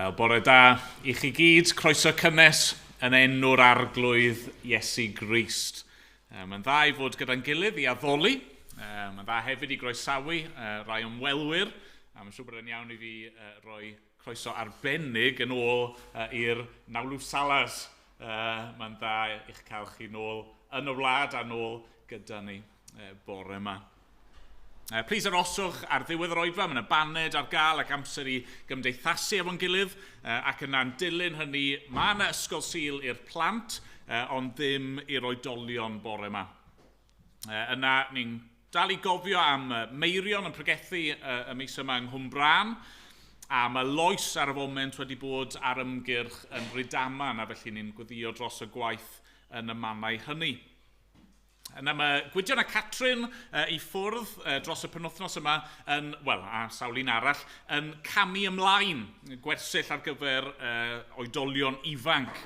Wel, bore da i chi gyd, croeso cynnes yn enw'r Arglwydd Iesu Grist. Mae'n dda i fod gyda'n gilydd i addoli. Mae'n dda hefyd i groesawu rai ymwelwyr. A mae'n siŵr bod e'n iawn i fi roi croeso arbennig yn ôl i'r Nawlw Salas. Mae'n dda i'ch cael chi nôl yn y wlad a nôl gyda ni bore yma. Plis aroswch ar ddiwedd yr oedfa, mae yna baned ar gael ac amser i gymdeithasu efo'n gilydd, ac yna'n dilyn hynny, mae yna ysgol Sul i'r plant, ond ddim i'r oedolion bore yma. Yna, ni'n dal i gofio am Meirion yn pregethu y mis yma yng Nghwmbrân, a mae Lois ar y foment wedi bod ar ymgyrch yn Rhydaman, a felly ni'n gweddio dros y gwaith yn y mannau hynny. Yna mae Gwydion a Catrin i ffwrdd dros y penwythnos yma yn, wel, a sawl un arall, yn camu ymlaen, gwersyll ar gyfer oedolion ifanc.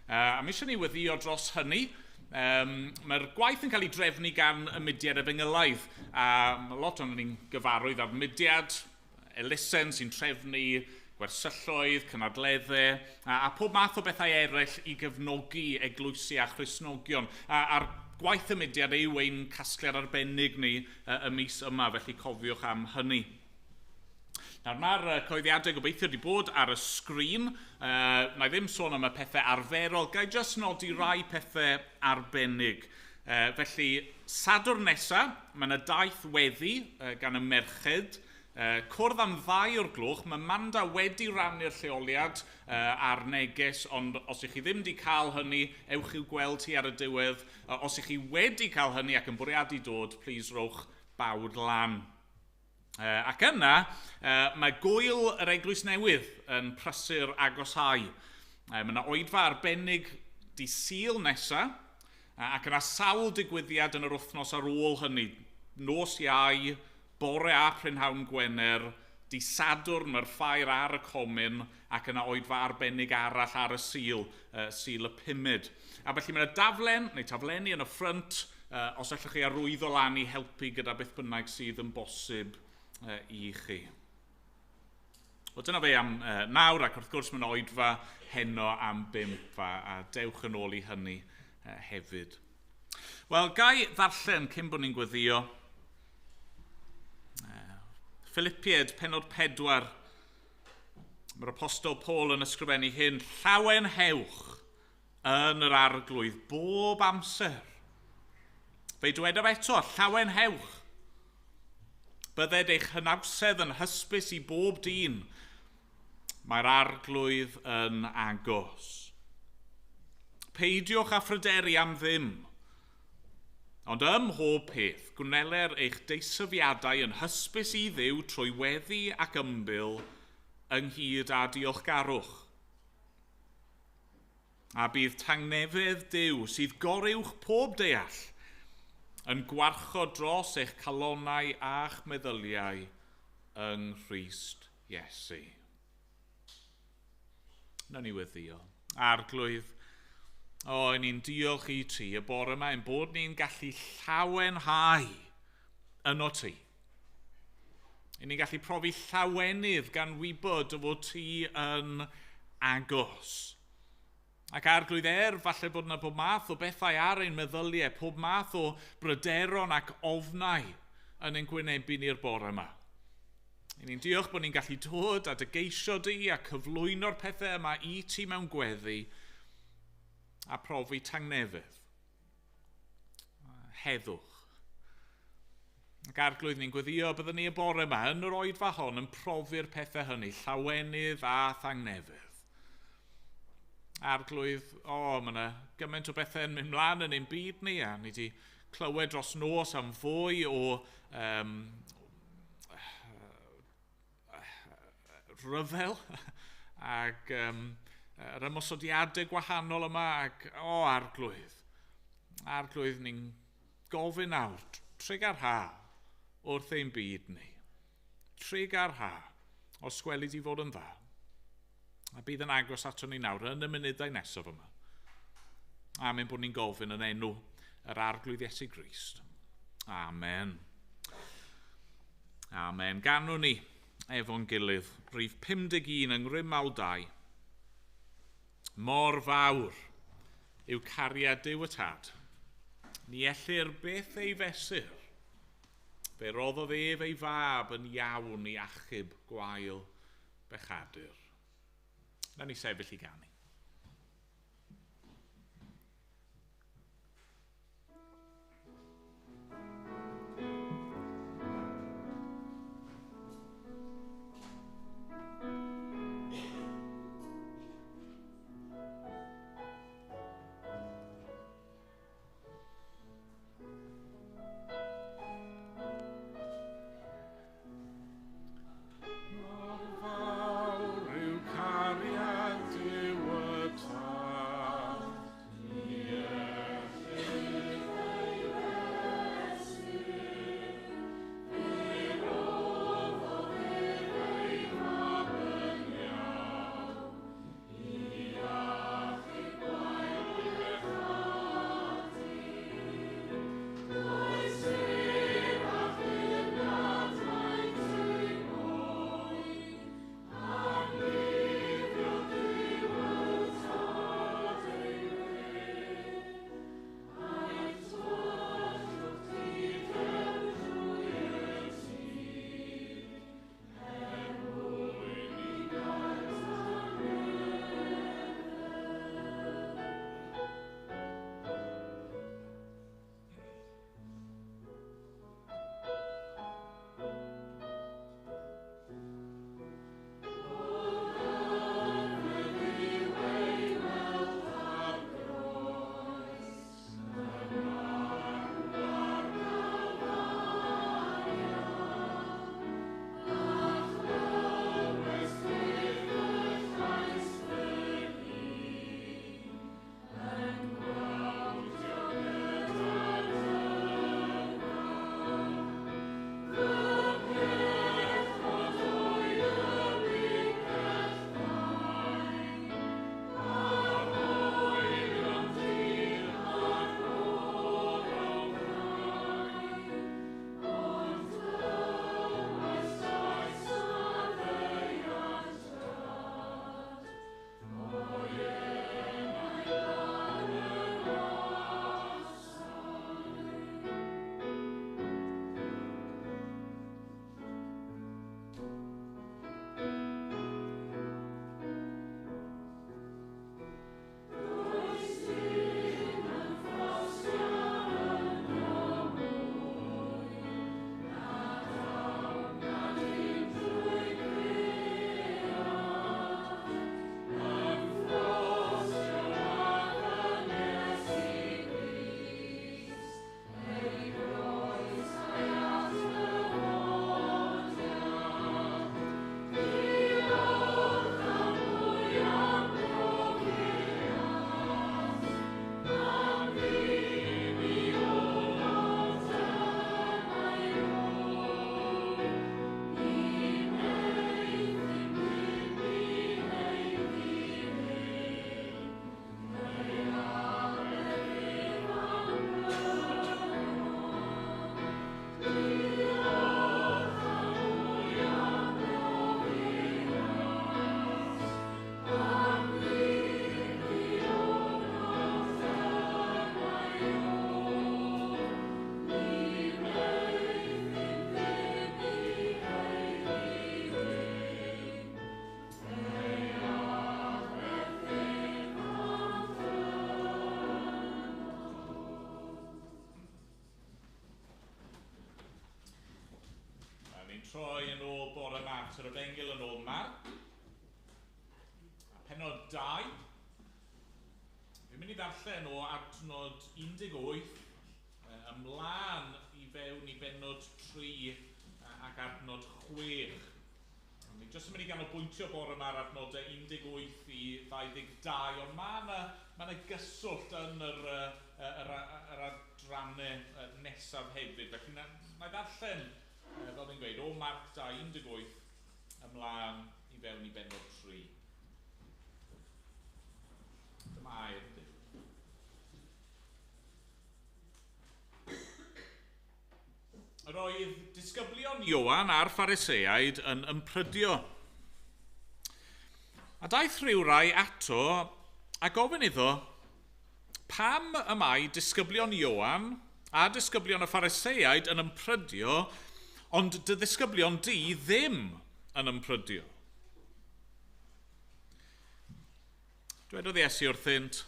A mi eisiau ni weddio dros hynny. Mae'r gwaith yn cael ei drefnu gan y mudiad efengylaidd, a mae lot o'n ni'n gyfarwydd â'r mudiad, elusen sy'n trefnu gwersylloedd, cynadleddau, a pob math o bethau eraill i gefnogi eglwysi a Christnogion. A'r gwaith y mudiad yw ein casgliad arbennig ni y mis yma, felly cofiwch am hynny. Nawr, mae'r cyhoeddiadau gobeithio wedi bod ar y sgrin. Na i ddim sôn am y pethau arferol, ga i jyst nodi rai pethau arbennig. Felly, Sadwrn nesa, mae yna daith weddi gan y merched. Cwrdd am 2 o'r gloch, mae Manda wedi rannu'r lleoliad a'r neges, ond os ych chi ddim wedi cael hynny, ewch i'w gweld hi ar y diwedd. Os ych chi wedi cael hynny ac yn bwriadu dod, please rowch bawd lan. Ac yna, mae gwyl yr Eglwys Newydd yn prysur agosáu. Mae yna oedfa arbennig di Sul nesa, ac yna sawl digwyddiad yn yr wythnos ar ôl hynny. Nos Iau, bore a prynhawn Gwener, di Sadwrn mae'r ffair ar y comin, ac yna oedfa arbennig arall ar y Sul, Sul y pumed. A felly mae yna daflen, neu taflenni yn y ffrynt, os allwch chi arwyddo lan i helpu gyda beth bynnag sydd yn bosib i chi. Wel, dyna fe am nawr, ac wrth gwrs mae'n oedfa heno am 5, a dewch yn ôl i hynny hefyd. Wel, ga i ddarllen cyn bod ni'n gweddio. Philippiaid, pennod 4. Mae'r apostol Paul yn ysgrifennu hyn: llawenhewch yn yr Arglwydd bob amser. Fe'i dywedaf eto, llawenhewch. Bydded eich hynawsedd yn hysbys i bob dyn. Mae'r Arglwydd yn agos. Peidiwch â phryderu am ddim, ond ym mhob peth, gwneler eich deisyfiadau yn hysbys i Dduw trwy weddi ac ymbil, ynghyd â diolchgarwch. A bydd tangnefedd Duw, sydd goruwch pob deall, yn gwarchod dros eich calonnau a'ch meddyliau yng Nghrist Iesu. Nawn ni weddio. Arglwydd, o, i ni'n diolch i ti y bore yma ein bod ni'n gallu llawenhau yno ti. I ni'n gallu profi llawenydd gan wybod dy fod ti yn agos. Ac Arglwydd, falle bod yna pob math o bethau ar ein meddyliau, pob math o bryderon ac ofnau yn ein gwynebu ni'r bore yma. I ni'n diolch bod ni'n gallu dod a dy geisio di a cyflwyno'r pethau yma i ti mewn gweddi a profi tangnefedd, heddwch. Ac Arglwydd, ni'n gweddio byddwn ni y bore yma yn yr oedfa hon yn profi'r pethau hynny, llawenydd a thangnefedd. Arglwydd, o, mae yna gymaint o bethau yn mynd mlaen yn ein byd ni, a ni wedi clywed dros nos am fwy o rhyfel ac yr ymosodiadau gwahanol yma, ac o, Arglwydd, Arglwydd, ni'n gofyn nawr, trugarha wrth ein byd ni. Trugarha, os gweli di fod yn dda. A bydd yn agos ato ni nawr yn y munudau nesaf yma. Am ein bod ni'n gofyn yn enw yr Arglwydd Iesu Grist. Amen. Amen. Ganwn ni. efo'n gilydd, rhif 51 yng Ngrymawl 2. Mor fawr yw cariad Duw y Tad. Ni ellir beth ei fesur. Fe roddodd ef ei fab yn iawn i achub gwael bechadur. Na ni sefyll i ganu. Troi yn ôl bore yma at yr Efengyl yn ôl Marc, a pennod 2. Fi'n mynd i ddarllen o adnod 18 ymlaen i fewn i bennod 3 ac adnod 6. Ni jyst yn mynd i ganolbwyntio bore yma ar adnodau 18 i 22, ond mae yna gyswllt yn yr adrannau nesaf hefyd. Felly na i ddarllen, fel ni'n gweud, o Marc 2, 18 ymlaen i fewn i bennod 3. Dyma air Duw. Yr oedd disgyblion Disgyblion Ioan a'r Phariseaid yn ymprydio. A daeth rhyw rai ato a gofyn iddo, pam y mae disgyblion Ioan a disgyblion y Phariseaid yn ymprydio, ond dy ddisgyblion di ddim yn ymprydio? Dwedodd Iesu wrthynt,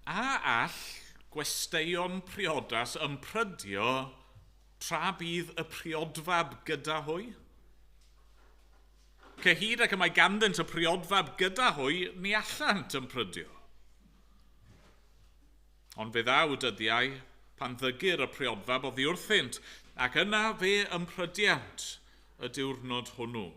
A all gwesteion priodas ymprydio tra bydd y priodfab gyda hwy? Cyhyd ac y mae ganddynt y priodfab gyda hwy, ni allant ymprydio. Ond fe ddaw dyddiau pan ddygir y priodfab oddi wrthynt, ac yna fe ymprydiant y diwrnod hwnnw.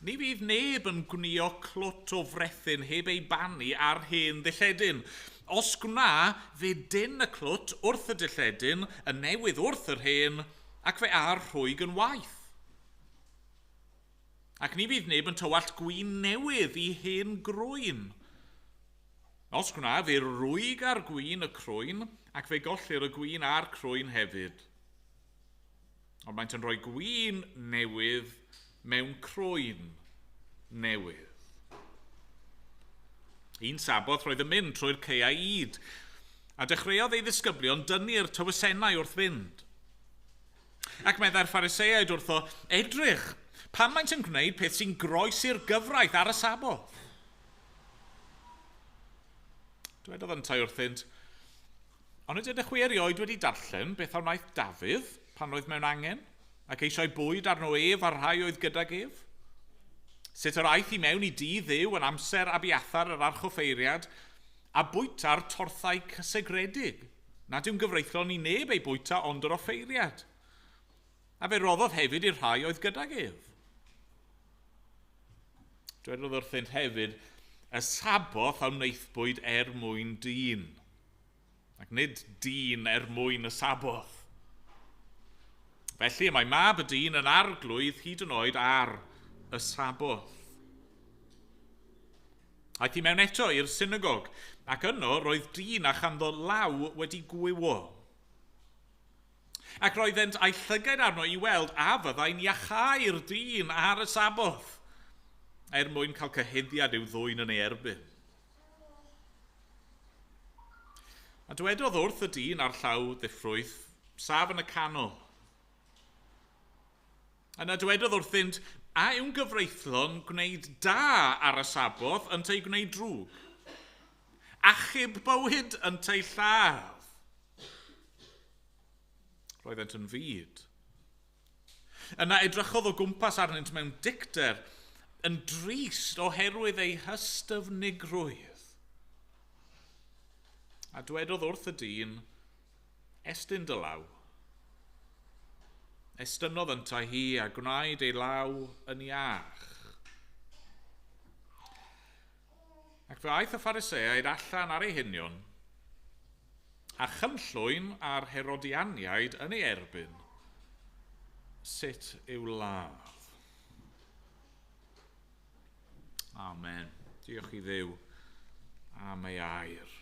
Ni fydd neb yn gwnïo clwt o frethyn heb ei bannu ar hen ddilledyn. Os gwna, fe dyn y clwt wrth y dilledyn, y newydd wrth yr hen, ac fe a'r rhwyg yn waeth. Ac ni fydd neb yn tywallt gwin newydd i hen groen. Os gwna, fe rwyg ar gwin y crwyn, ac fe gollir y gwin a'r crwyn hefyd. Ond maent yn rhoi gwin newydd mewn croen newydd. Un Saboth roedd yn mynd trwy'r caeau ŷd, a dechreuodd ei ddisgyblion dynnu'r tywysennau wrth fynd. Ac meddai'r Phariseaid wrtho, Edrych, pam maent yn gwneud peth sy'n groes i'r gyfraith ar y Saboth? Dwedodd yntau wrthynt, Onid ydych chwi erioed wedi darllen beth a wnaeth Dafydd pan oedd mewn angen, ac eisiau bwyd arno ef a'r rhai oedd gydag ef? Sut yr aeth i mewn i dŷ Dduw yn amser Abiathar yr archoffeiriad, a bwyta'r torthau cysegredig, nad yw'n gyfreithlon i neb eu bwyta ond yr offeiriad? A fe roddodd hefyd i'r rhai oedd gydag ef. Dwedodd wrthynt hefyd, y Saboth a wnaethpwyd er mwyn dyn, ac nid dyn er mwyn y Saboth. Felly mae mab y dyn yn arglwydd hyd yn oed ar y Saboth. Aeth i mewn eto i'r synagog, ac yno roedd dyn a chanddo law wedi gwywo. Ac roeddent a'u llygaid arno i weld a fyddai'n iachau'r dyn ar y Saboth, er mwyn cael cyhuddiad i'w ddwyn yn ei erbyn. A dywedodd wrth y dyn a'r llaw ddiffrwyth, saf yn y canol. Yna dywedodd wrthynt, a yw'n gyfreithlon gwneud da ar y Saboth ynteu gwneud drwg? Achub bywyd ynteu lladd? Roeddent yn fud. Yna edrychodd o gwmpas arnynt mewn dicter, yn drist oherwydd eu hystyfnigrwydd. A dwedodd wrth y dyn, estyn dy law. Estynnodd yntau hi a gwnaed ei law yn iach. Ac fe aeth y Phariseaid allan ar eu hunion, a chynllwyn a'r Herodianiaid yn ei erbyn, sut i'w ladd. Amen. Diolch i Dduw am ei air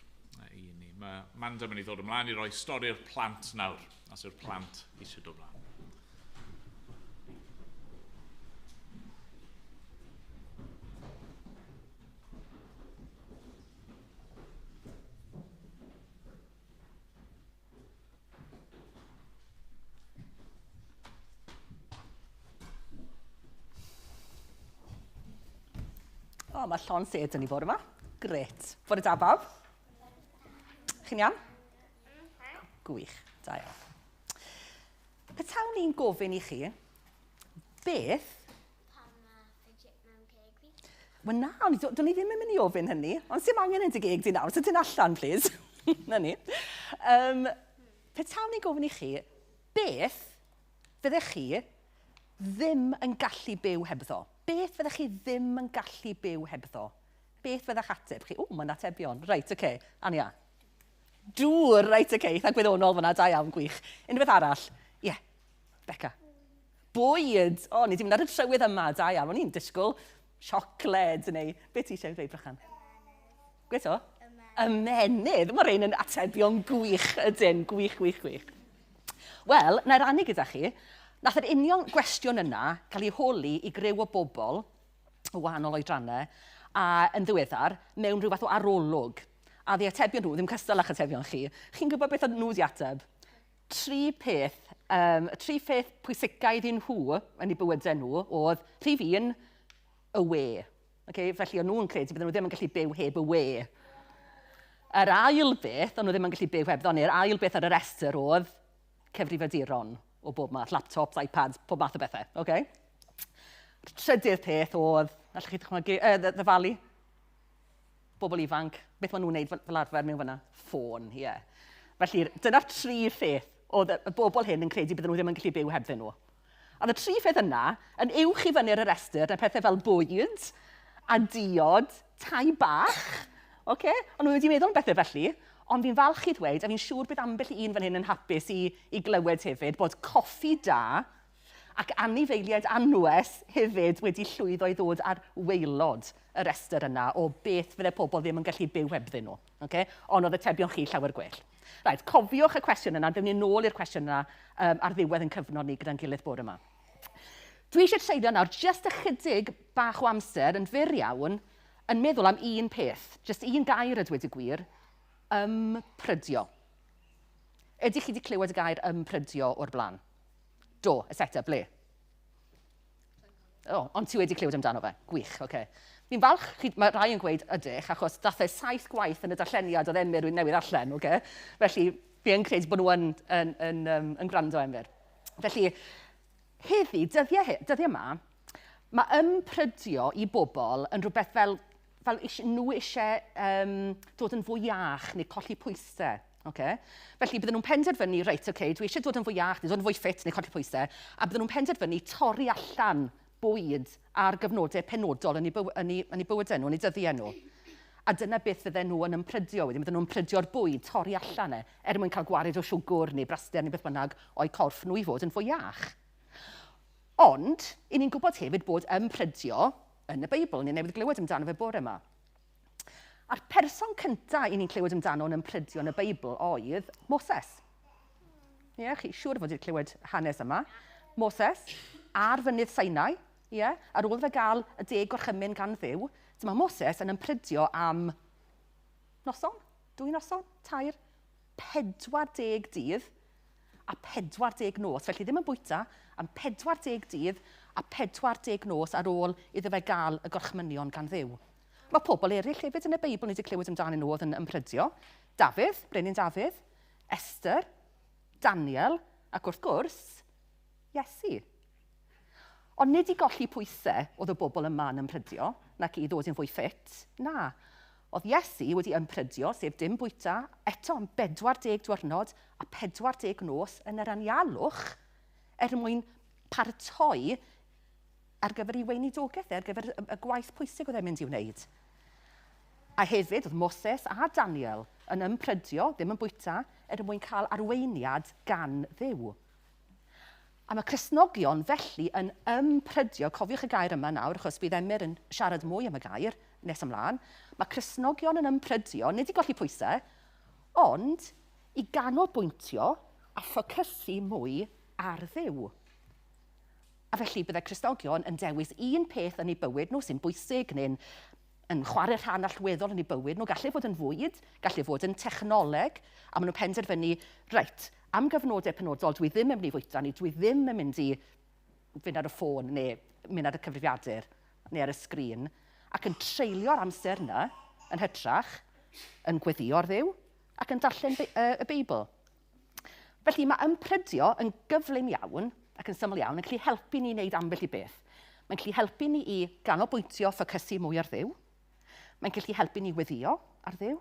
i ni. Mae Manda yn mynd i ddod ymlaen i roi stori'r plant nawr, os yw'r plant eisiau dod ymlaen. O, mae llon sedd yn ei fod yma. Gret. Bore da, bawb. Chi'n iawn? Gwych. Da iawn. Petawn i'n gofyn i chi, beth Wel na, o'n i, do'n i ddim yn mynd i ofyn hynny. Ond sy'n angen yn dy geg di nawr, so ti'n allan, please. Na ni. Um, petawn i'n gofyn i chi, beth fyddech chi ddim yn gallu byw hebddo? Beth fyddech chi ddim yn gallu byw hebddo? Beth fyddech ateb chi? O, mae'n atebion. Reit, oce. Okay. Ania. Dŵr, reit, oce. Okay. Eitha gwyddonol fyna, da iawn, gwych. Unrhyw beth arall? Ie. Yeah. Beca. Bwyd! O, ni 'di mynd ar y trywydd yma, da iawn. O'n i'n disgwyl siocled neu... Be ti eisiau dweud, Brychan? Gwe to? Ymennydd. Mae rhain yn atebion gwych, ydyn. Gwych, gwych, gwych. Wel, na i rannu gyda chi, nath yr union gwestiwn yna cael ei holi i griw o bobl o wahanol oedrannau, a yn ddiweddar, mewn rhyw fath o arolwg. A ddi atebion nhw ddim cystal â'ch atebion chi. Chi'n gwybod beth oedd nhw wedi ateb? Tri peth, um, y tri pheth pwysica iddyn nhw yn eu bywydau nhw oedd rhif un, y we. Okay, felly o'n nhw'n credu bydden nhw ddim yn gallu byw heb y we. Yr ail beth, o'n nhw ddim yn gallu byw hebddo, neu'r ail beth ar y restr oedd cyfrifiaduron o bob math, laptops, iPads, pob math o bethau. Okay? Trydydd peth oedd, allwch chi ddychmygu, ddyfalu, bobl ifanc, beth maen nhw'n wneud fel arfer mewn fyna? Ffôn, ie. Yeah. Felly, dyna'r tri pheth oedd y bobl hyn yn credu bydden nhw ddim yn gallu byw hebddyn nhw. Oedd y tri pheth yna yn uwch i fyny ar y rhestr na pethau fel bwyd a diod, tai bach. Ocê? O'n nhw wedi meddwl am bethau felly, ond fi'n falch i ddweud, a fi'n siŵr bydd ambell i un fan hyn yn hapus i, i glywed hefyd, bod coffi da ac anifeiliaid anwes hefyd wedi llwyddo i ddod ar waelod y rhestr yna o beth fydde pobl ddim yn gallu byw hebddyn nhw. Okay? Ond oedd atebion chi llawer gwell. Reit, cofiwch y cwestiwn yna, ddewn ni nôl i'r cwestiwn yna um, ar ddiwedd yn cyfnod ni gyda'n gilydd bore yma. Dwi eisiau treulio nawr jyst ychydig bach o amser yn fyr iawn yn meddwl am un peth, jyst un gair a dweud y gwir, ymprydio. Ydych chi wedi clywed y gair ymprydio o'r blaen? Do, y set ble? O, oh, ond ti wedi clywed amdano fe. Gwych, oce. Okay. Fi'n falch, chi, mae rai yn gweud ydych, achos dath e saith gwaith yn y darlleniad oedd Emyr newydd allan, oce? Okay? Felly, fi yn credu bod nhw yn, yn, yn, um, yn gwrando, Emyr. Felly, heddi, dyddiau, dyddiau yma, mae ymprydio i bobl yn rhywbeth fel, fel eis, nhw eisiau um, dod yn fwy iach neu colli pwysau. Okay? Felly bydden nhw'n penderfynu, reit, okay, dwi eisiau dod yn fwy iach, neu dod yn fwy ffit, neu colli pwysau, a bydden nhw'n penderfynu torri allan bwyd ar gyfnodau penodol yn eu, byw, yn eu, yn eu bywydau nhw, yn eu dyddiau nhw. A dyna beth fydden nhw yn ymprydio wedyn, bydden nhw'n ymprydio'r bwyd, torri allan e, er mwyn cael gwared o siwgwr neu braster neu beth bynnag o'i corff nhw i fod yn fwy iach. Ond, i ni'n gwybod hefyd bod ymprydio yn y Beibl, ni newydd glywed amdano fe bore yma. A'r person cyntaf i ni'n clywed amdano yn ymprydio yn y Beibl oedd Moses. Ie, yeah, chi siŵr fod wedi clywed hanes yma. Moses, ar fynydd Sinai, ie, yeah, ar ôl fe gael y deg gorchymyn gan Dduw, dyma Moses yn ymprydio am noson, dwy noson, tair, 40 dydd a 40 nos. Felly ddim yn bwyta am 40 dydd a 40 nos ar ôl iddo fe gael y gorchmynion gan Dduw. Mae pobl eraill hefyd yn y Beibl ni wedi clywed amdanyn nhw oedd yn ymprydio. Dafydd, Brenin Dafydd, Esther, Daniel, ac wrth gwrs, Iesu. Ond nid i golli pwysau oedd y bobl yma yn ymprydio, nac i ddod yn fwy ffit, na. Oedd Iesu wedi ymprydio, sef dim bwyta, eto am 40 diwrnod a 40 nos yn yr anialwch, er mwyn paratoi ar gyfer ei weinidogaeth e, ar gyfer y gwaith pwysig oedd e'n mynd i'w wneud. A hefyd, oedd Moses a Daniel yn ymprydio, ddim yn bwyta, er mwyn cael arweiniad gan Dduw. A mae Cristnogion felly yn ymprydio, cofiwch y gair yma nawr, achos bydd Emyr yn siarad mwy am y gair nes ymlaen, mae Cristnogion yn ymprydio, nid i golli pwysau, ond i ganolbwyntio a ffocysu mwy ar Dduw. A felly byddai Cristnogion yn dewis un peth yn eu bywyd nhw sy'n bwysig neu'n yn chwarae rhan allweddol yn eu bywyd nhw. Gallai fod yn fwyd, gallai fod yn technoleg, a maen nhw'n penderfynu, reit, am gyfnodau penodol, dwi ddim yn mynd i fwyta neu dwi ddim yn mynd i fynd ar y ffôn neu mynd ar y cyfrifiadur neu ar y sgrin, ac yn treulio'r amser yna yn hytrach yn gweddio ar Dduw ac yn darllen y Beibl. Felly mae ymprydio yn gyflym iawn ac yn syml iawn yn gallu helpu ni wneud ambell i beth. Mae'n gallu helpu ni i ganolbwyntio, ffocysu mwy ar Dduw. Mae'n gallu helpu ni weddio ar Dduw.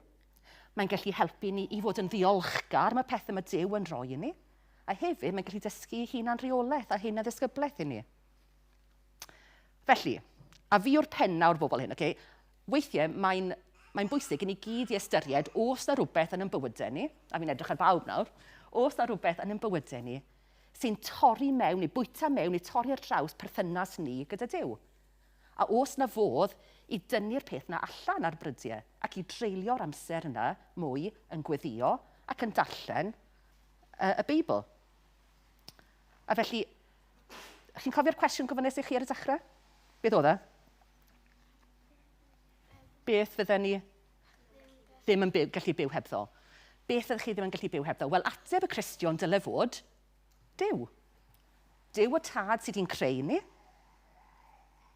Mae'n gallu helpu ni i fod yn ddiolchgar am y pethau mae Duw yn rhoi i ni. A hefyd, mae'n gallu dysgu hunan reolaeth a hunan ddisgyblaeth i ni. Felly, a fi yw'r penna o'r bobl hyn, okay? Weithiau, mae'n mae'n bwysig i ni gyd i ystyried os na rhywbeth yn ein bywydau ni, a fi'n edrych ar bawb nawr, os na rhywbeth yn ein bywydau ni sy'n torri mewn, neu bwyta mewn, neu torri ar draws perthynas ni gyda Duw. A os na fodd i dynnu'r peth na allan ar brydiau ac i dreulio'r amser yna mwy yn gweddio ac yn darllen y Beibl. A felly, chi'n cofio'r cwestiwn gofynnes i chi ar y dechrau? Beth oedd e? Beth fydden ni ddim yn byw, gallu byw hebddo? Beth fyddech chi ddim yn gallu byw hebddo? Wel, ateb y Cristion dyle fod Duw. Duw y Tad sydd wedi'n creu ni.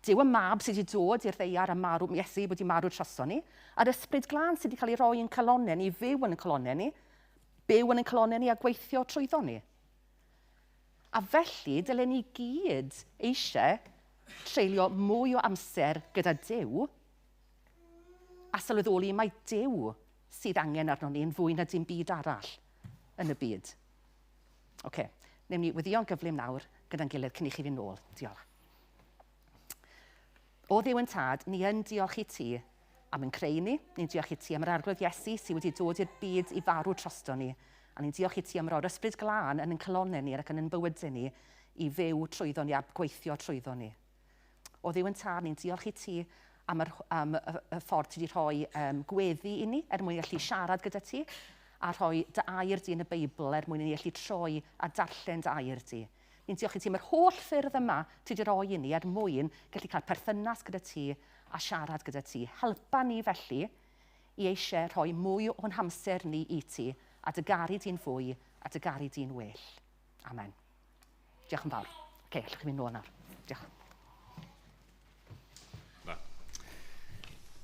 Duw y Mab sydd wedi dod i'r ddaear a marw, Iesu wedi marw drosto ni. A'r Ysbryd Glân sydd wedi cael ei roi yn calonnau ni, fyw yn y calonnau ni, byw yn y calonnau ni a gweithio trwyddo ni. A felly, dylen ni gyd eisiau treulio mwy o amser gyda Duw a sylweddoli mai Duw sydd angen arnon ni yn fwy na dim byd arall yn y byd. Oce, okay. Newn ni weddïo'n gyflym nawr gyda'n gilydd cyn i chi fynd nôl. Diolch. O Dduw yn Tad, ni yn diolch i ti am yn creu ni. Ni'n diolch i ti am yr Arglwydd Iesu sydd wedi dod i'r byd i farw drosto ni. A ni'n diolch i ti am roi'r Ysbryd Glân yn ein calonnau ni ac yn ein bywydau ni i fyw trwyddo ni a gweithio trwyddo ni. O Dduw yn Tad, ni'n diolch i ti am, yr, am y, y ffordd ti wedi rhoi gweddi i ni er mwyn gallu siarad gyda ti a rhoi dy air di yn y Beibl er mwyn i ni allu troi a darllen dy air di. Ni'n diolch i ti am yr holl ffyrdd yma ti wedi rhoi i ni er mwyn gallu cael perthynas gyda ti a siarad gyda ti. Helpa ni felly i eisiau rhoi mwy o'n hamser ni i ti a dy garu di'n fwy a dy garu di'n well. Amen. Diolch yn fawr. Oce, okay, allwch chi fynd nôl nawr. Diolch.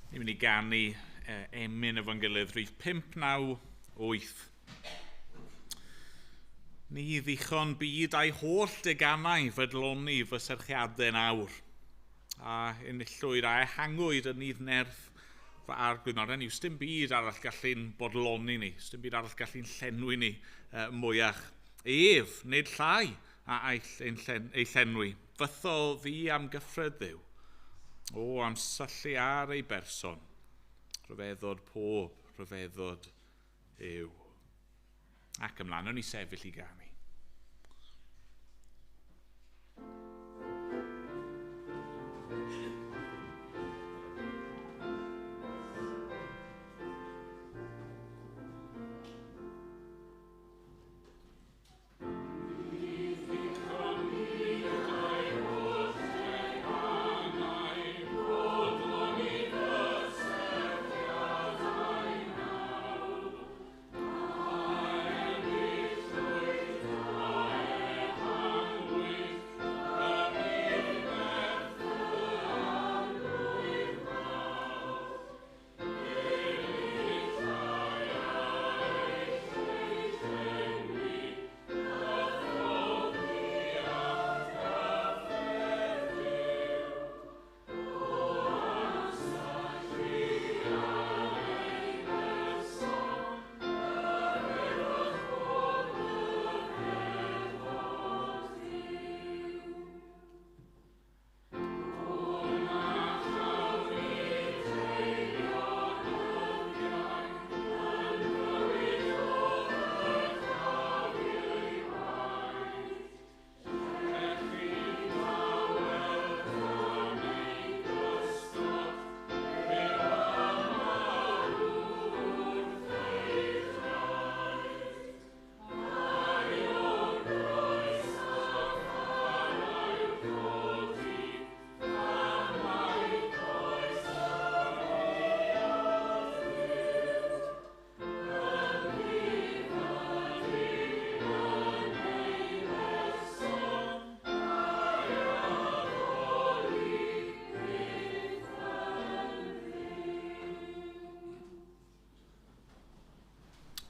Ni'n mynd i ganu emyn efo'n gilydd, rhif 598. Ni ddichon byd a'i holl deganau fydloni fy serchiadau'n awr. A enillwyd a ehangwyd yn nydd nerth fy arglwydd. Nawr, yw, sdim byd arall gallu'n bodloni ni, sdim byd arall gallu'n llenwi ni mwyach. Ef, nid llai, a aill ei llenwi. Fythol ddi am gyffred Dduw. O, am syllu ar ei berson. Rhyfeddod pob, rhyfeddod yw. Ac ymlaen, o'n i sefyll i ganu.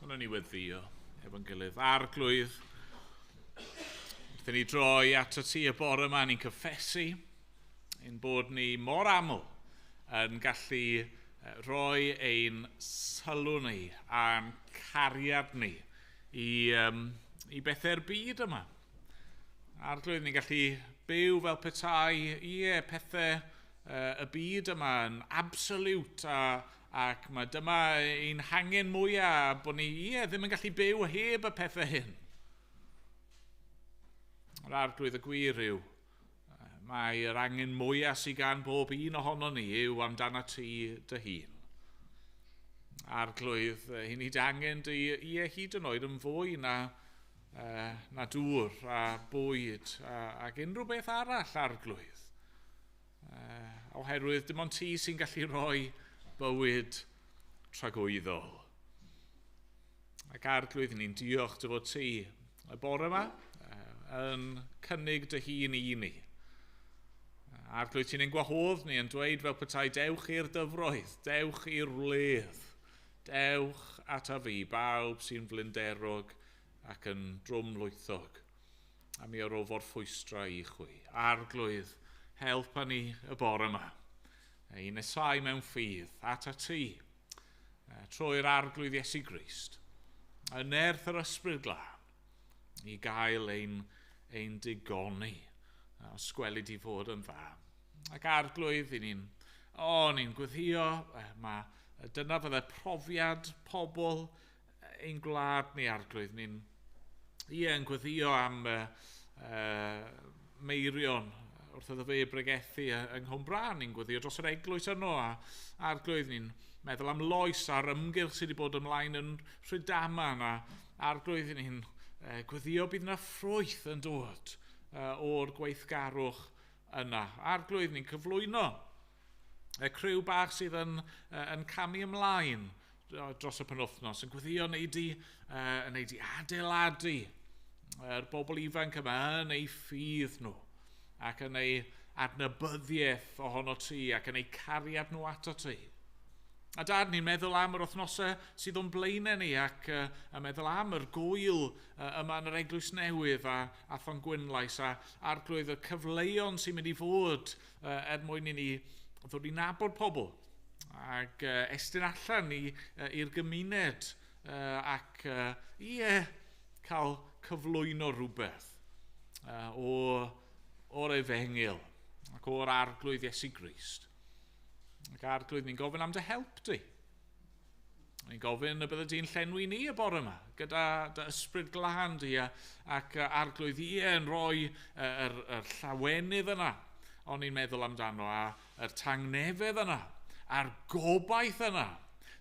Wnawn ni weddïo efo'n gilydd. Arglwydd, wrth i ni droi at y ti y bore yma, ni'n cyffesu ein bod ni mor aml yn gallu rhoi ein sylw ni a'n cariad ni i bethau'r byd yma. Arglwydd, ni'n gallu byw fel petai, ie, pethau y byd yma yn absolute ac mae dyma ein hangen mwyaf bod ni, ie, ddim yn gallu byw heb y pethau hyn. Yr Arglwydd, y gwir yw, mae'r angen mwyaf sydd gan bob un ohono ni yw amdano ti dy hun. Arglwydd, i ni dy angen di, ie, hyd yn oed yn fwy na na dŵr a bwyd ac unrhyw beth arall, Arglwydd. Oherwydd dim ond ti sy'n gallu rhoi bywyd tragwyddol. Ac Arglwydd, ni'n diolch dy fod ti y bore yma yn cynnig dy hun i ni. Arglwydd, ti'n ein gwahodd ni yn dweud fel petai, dewch i'r dyfroedd, dewch i'r wledd, dewch ata fi, bawb sy'n flinderog ac yn drwmlwythog, a mi o'r ofor ffwystra i chwi. Arglwydd, helpa ni y bore yma, i nesau mewn ffydd at a ti, trwy'r Arglwydd Iesu Grist, yn nerth yr Ysbryd Glân, i gael ein digoni, os gweli di fod yn dda. Ac Arglwydd, i ni'n gweddio, dyna fydde profiad pobl ein gwlad ni, Arglwydd. Ni'n gweddio am Meirion wrth iddo fe bregethu yng Nghwmbrân. Ni'n gweddio dros yr eglwys yno, a Arglwydd, ni'n meddwl am Loes a'r ymgyrch sydd wedi bod ymlaen yn Rhydaman, a Arglwydd, ni'n gweddio bydd yna ffrwyth yn dod o'r gweithgarwch yna. Arglwydd, ni'n cyflwyno y criw bach sydd yn camu ymlaen dros y penwythnos, yn gweddio wneud i adeiladu yr bobl ifanc yma yn eu ffydd nhw, ac yn eu adnabyddiaeth ohono ti, ac yn eu cariad nhw ato ti. A Dad, ni'n meddwl am yr wythnosau sydd o'n blaenau ni, ac a meddwl am yr gwyl yma yn yr Eglwys Newydd a Thongwynlais, a Arglwydd, y cyfleon sy'n mynd i fod er mwyn i ni ddod i nabod pobl ac estyn allan i'r gymuned ac cael cyflwyno rhywbeth o'r efengyl ac o'r Arglwydd Iesu Grist. Ac Arglwydd, ni'n gofyn am dy help di. Ni'n gofyn y bydde di'n llenwi ni y bore yma, gyda dy Ysbryd Glân di, ac Arglwydd yn rhoi yr llawenydd yna o'n i'n meddwl amdano, a yr tangnefedd yna, a'r gobaith yna,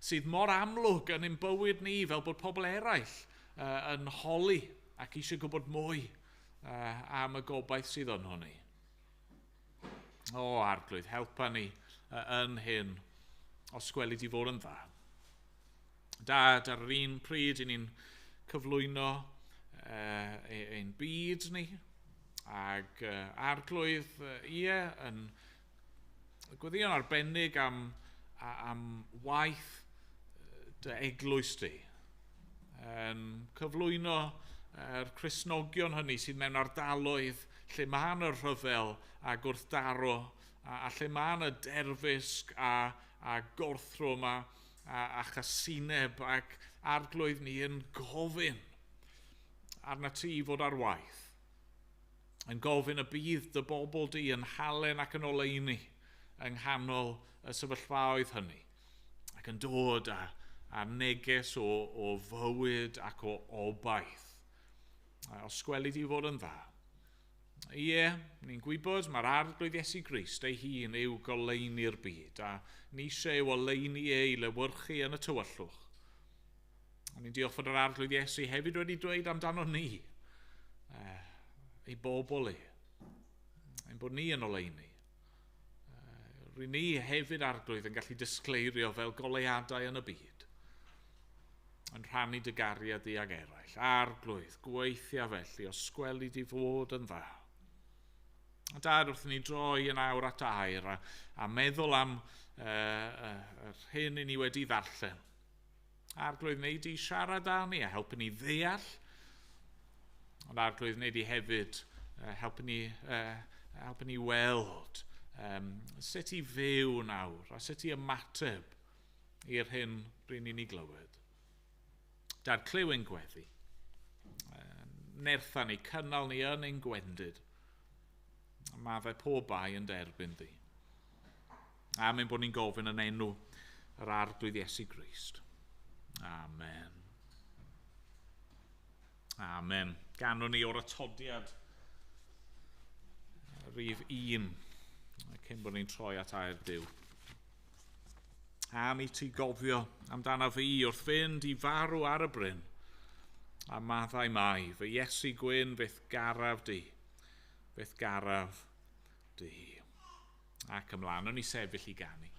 sydd mor amlwg yn ein bywyd ni, fel bod pobl eraill yn holi ac eisiau gwybod mwy am y gobaith sydd yno ni. O, Arglwydd, helpa ni yn hyn, os gweli di fod yn dda. Dad, ar yr un pryd, i ni'n cyflwyno ein byd ni, ac Arglwydd, yn gweddïo'n arbennig am waith dy eglwys di. Yn cyflwyno yr Cristnogion hynny sydd mewn ardaloedd lle mae yna rhyfel a gwrthdaro, a lle mae yna derfysg a gorthrwm a chasineb, ac Arglwydd, ni yn gofyn arna ti i fod ar waith. Yn gofyn y bydd dy bobl di yn halen ac yn oleuni yng nghanol y sefyllfaoedd hynny, ac yn dod â neges o fywyd ac o obaith. Os gweli di fod yn dda. Ie, ni'n gwybod mae'r Arglwydd Iesu Grist ei hun yw goleuni'r byd, a ni eisiau ei oleuni ei lewyrchu yn y tywyllwch. A ni'n diolch fod yr Arglwydd Iesu hefyd wedi dweud amdano ni, ei bobl i, ein bod ni yn oleuni. Rydyn ni hefyd, Arglwydd, yn gallu disgleirio fel goleuadau yn y byd, yn rhannu dy gariad di ag eraill. Arglwydd, gweithia felly, os gweli di fod yn dda. A Dad, wrth ni droi yn awr at air a meddwl am yr hyn i ni wedi ddarllen. Arglwydd, wneud di siarad â ni a helpu ni ddeall, ond Arglwydd, wneud di hefyd helpu ni weld sut i fyw nawr a sut i ymateb i'r hyn ry'n ni'n ei glywed. Dad, clyw ein gweddi. Nertha ni, cynnal ni yn ein gwendid. Mae fe pob bai yn derbyn di. Am ein bod ni'n gofyn yn enw yr Arglwydd Iesu Grist. Amen. Amen. Ganwn ni o'r atodiad rhif 1, cyn bod ni'n troi at air Duw. Am i ti gofio amdano fi wrth fynd i farw ar y bryn. A maddau mai, fy Iesu gwyn, fyth garaf di, fyth garaf di. Ac ymlaen, o'n i sefyll i ganu.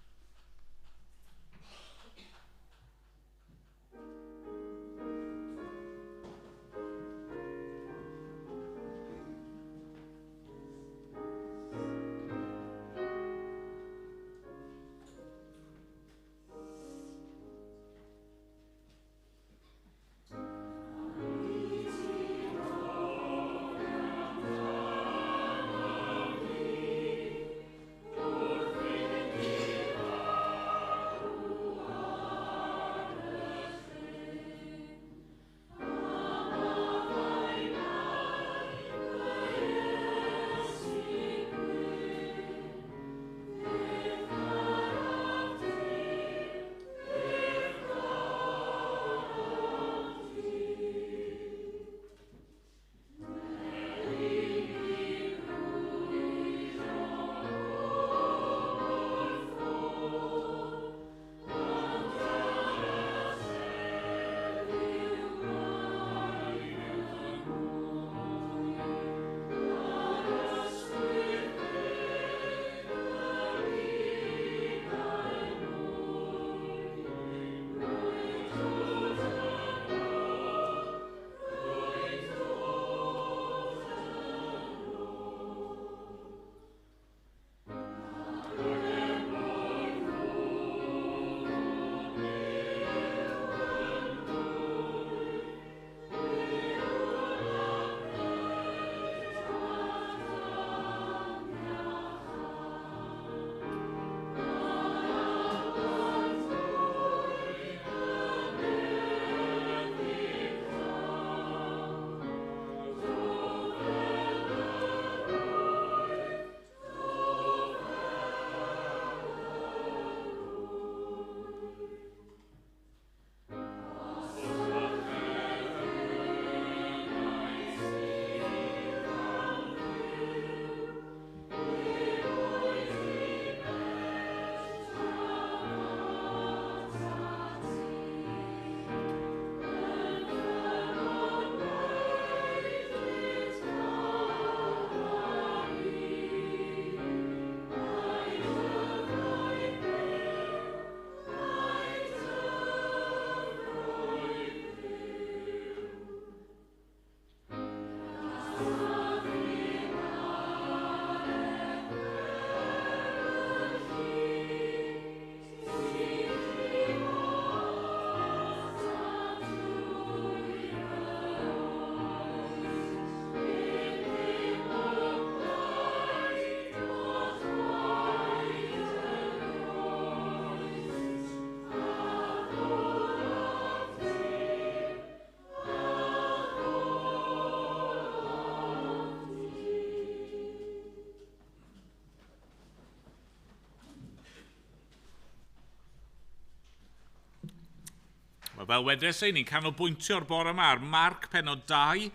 Wel, fel wedes i, ni'n canolbwyntio'r bore yma ar Marc penod 2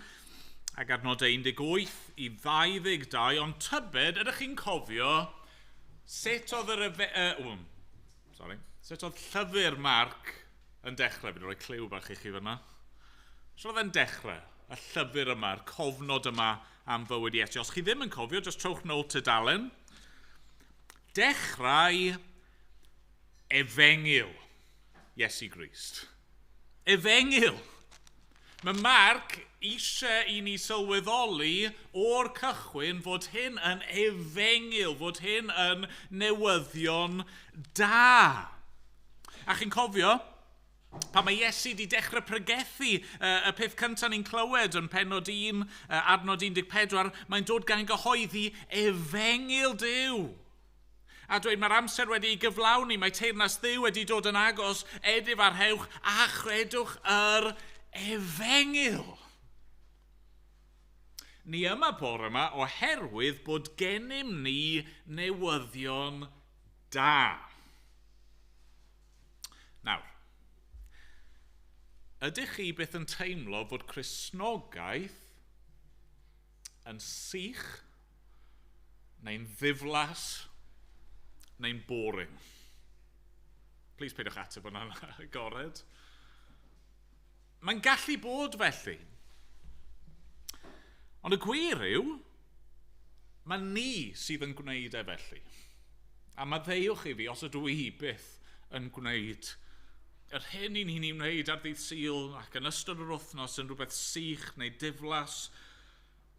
ac adnodau 18 i 22, ond tybed, ydych chi'n cofio sut oedd yr sut oedd llyfr Marc yn dechrau? Fi'n rhoi cliw bach i chi fyna. Sut oedd e'n dechrau? Y llyfr yma, yr cofnod yma am fywyd Iesu. Os chi ddim yn cofio, jyst trowch nôl tudalen. Dechrau Efengyl Iesu Grist. Efengyl. Mae Marc eisiau i ni sylweddoli o'r cychwyn fod hyn yn efengyl, fod hyn yn newyddion da. A chi'n cofio, pan mae Iesu wedi dechrau pregethu, y peth cyntaf ni'n clywed yn penod 1, adnod 14, mae'n dod gan gyhoeddi efengyl Duw. A dweud mae'r amser wedi ei gyflawni, mae teyrnas Dduw wedi dod yn agos, edif ar hewch a chredwch yr efengyl. Ni yma bore yma oherwydd bod gennym ni newyddion da. Nawr, ydych chi byth yn teimlo fod Cristnogaeth yn sych, neu'n ddiflas, neu'n boring? Please peidiwch ateb hwnna'n agored. Mae'n gallu bod felly. Ond y gwir yw, mae ni sydd yn gwneud e felly. A maddeuwch i fi os ydw i byth yn gwneud yr hyn i ni'n ei wneud ar ddydd Sul ac yn ystod yr wythnos yn rhywbeth sych neu diflas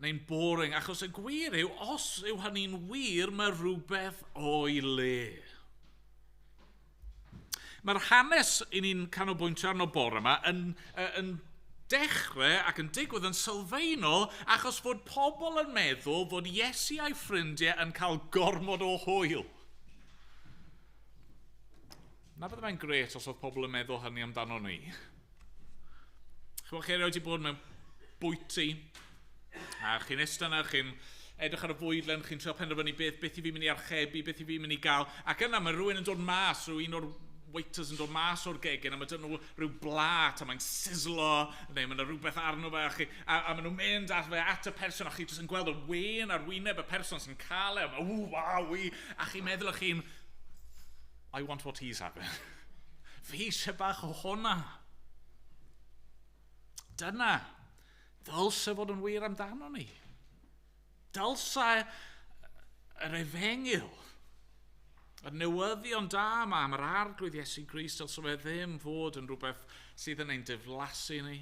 neu'n boring, achos y gwir yw, os yw hynny'n wir, mae rhywbeth o'i le. Mae'r hanes i ni'n canolbwyntio arno bore yma yn dechrau ac yn digwydd yn sylfaenol achos fod pobl yn meddwl fod Iesu a'i ffrindiau yn cael gormod o hwyl. Na bydde fe'n grêt os oedd pobl yn meddwl hynny amdano ni. Chymod, chi erioed wedi bod mewn bwyty, a chi'n eistedd yna, chi'n edrych ar y fwydlen, chi'n trio penderfynu beth i fi'n mynd i archebu, beth i fi'n mynd i gael, ac yna mae rhywun yn dod mas, rhyw un o'r waiters yn dod mas o'r gegin, a mae dyn nhw rhyw blat, a mae'n sizzlo, neu mae yna rhywbeth arno fe, a maen nhw'n mynd at fe at y person, a chi jyst yn gweld y wên ar wyneb y person sy'n cael e, a ww, waw, a chi'n meddwl o'ch chi'n, I want what he's having. Fi eisiau bach o hwnna. Dyna, ddylse fod yn wir amdano ni. Dylse yr efengyl, y newyddion da yma am yr Arglwydd Iesu Grist, dylse fe ddim fod yn rhywbeth sydd yn ein diflasu ni.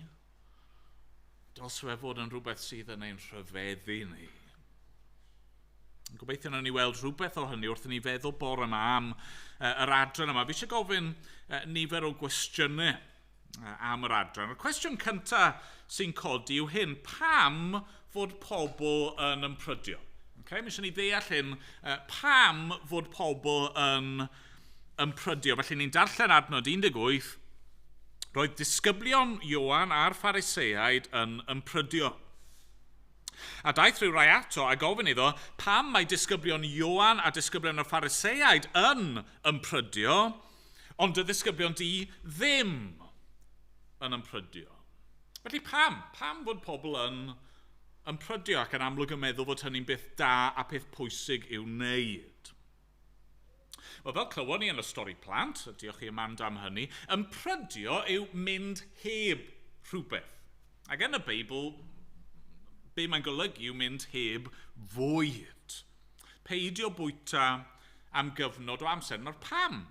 Dylse fe fod yn rhywbeth sydd yn ein rhyfeddu ni. Gobeithio nawn ni weld rhywbeth o hynny wrth i ni feddwl bore yma am yr adran yma. Fi eisiau gofyn nifer o gwestiynau am yr adran. Y cwestiwn cyntaf sy'n codi yw hyn: pam fod pobl yn ymprydio? Okay, mi eisiau ni ddeall hyn, pam fod pobl yn ymprydio? Felly ni'n darllen adnod 18, roedd disgyblion Ioan a'r Phariseaid yn ymprydio. A daeth rhyw rai ato a gofyn iddo pam mae disgyblion Ioan a disgyblion y Phariseaid yn ymprydio, ond y disgyblion di ddim yn ymprydio. Felly pam? Pam fod pobl yn ymprydio ac yn amlwg yn meddwl fod hynny'n beth da a peth pwysig i'w wneud? Wel, fel clywon ni yn y stori plant, diolch i Amanda am hynny, ymprydio yw mynd heb rhywbeth. Ac yn y Beibl, be mae'n golygu yw mynd heb fwyd. Peidio bwyta am gyfnod o amser. Nawr pam?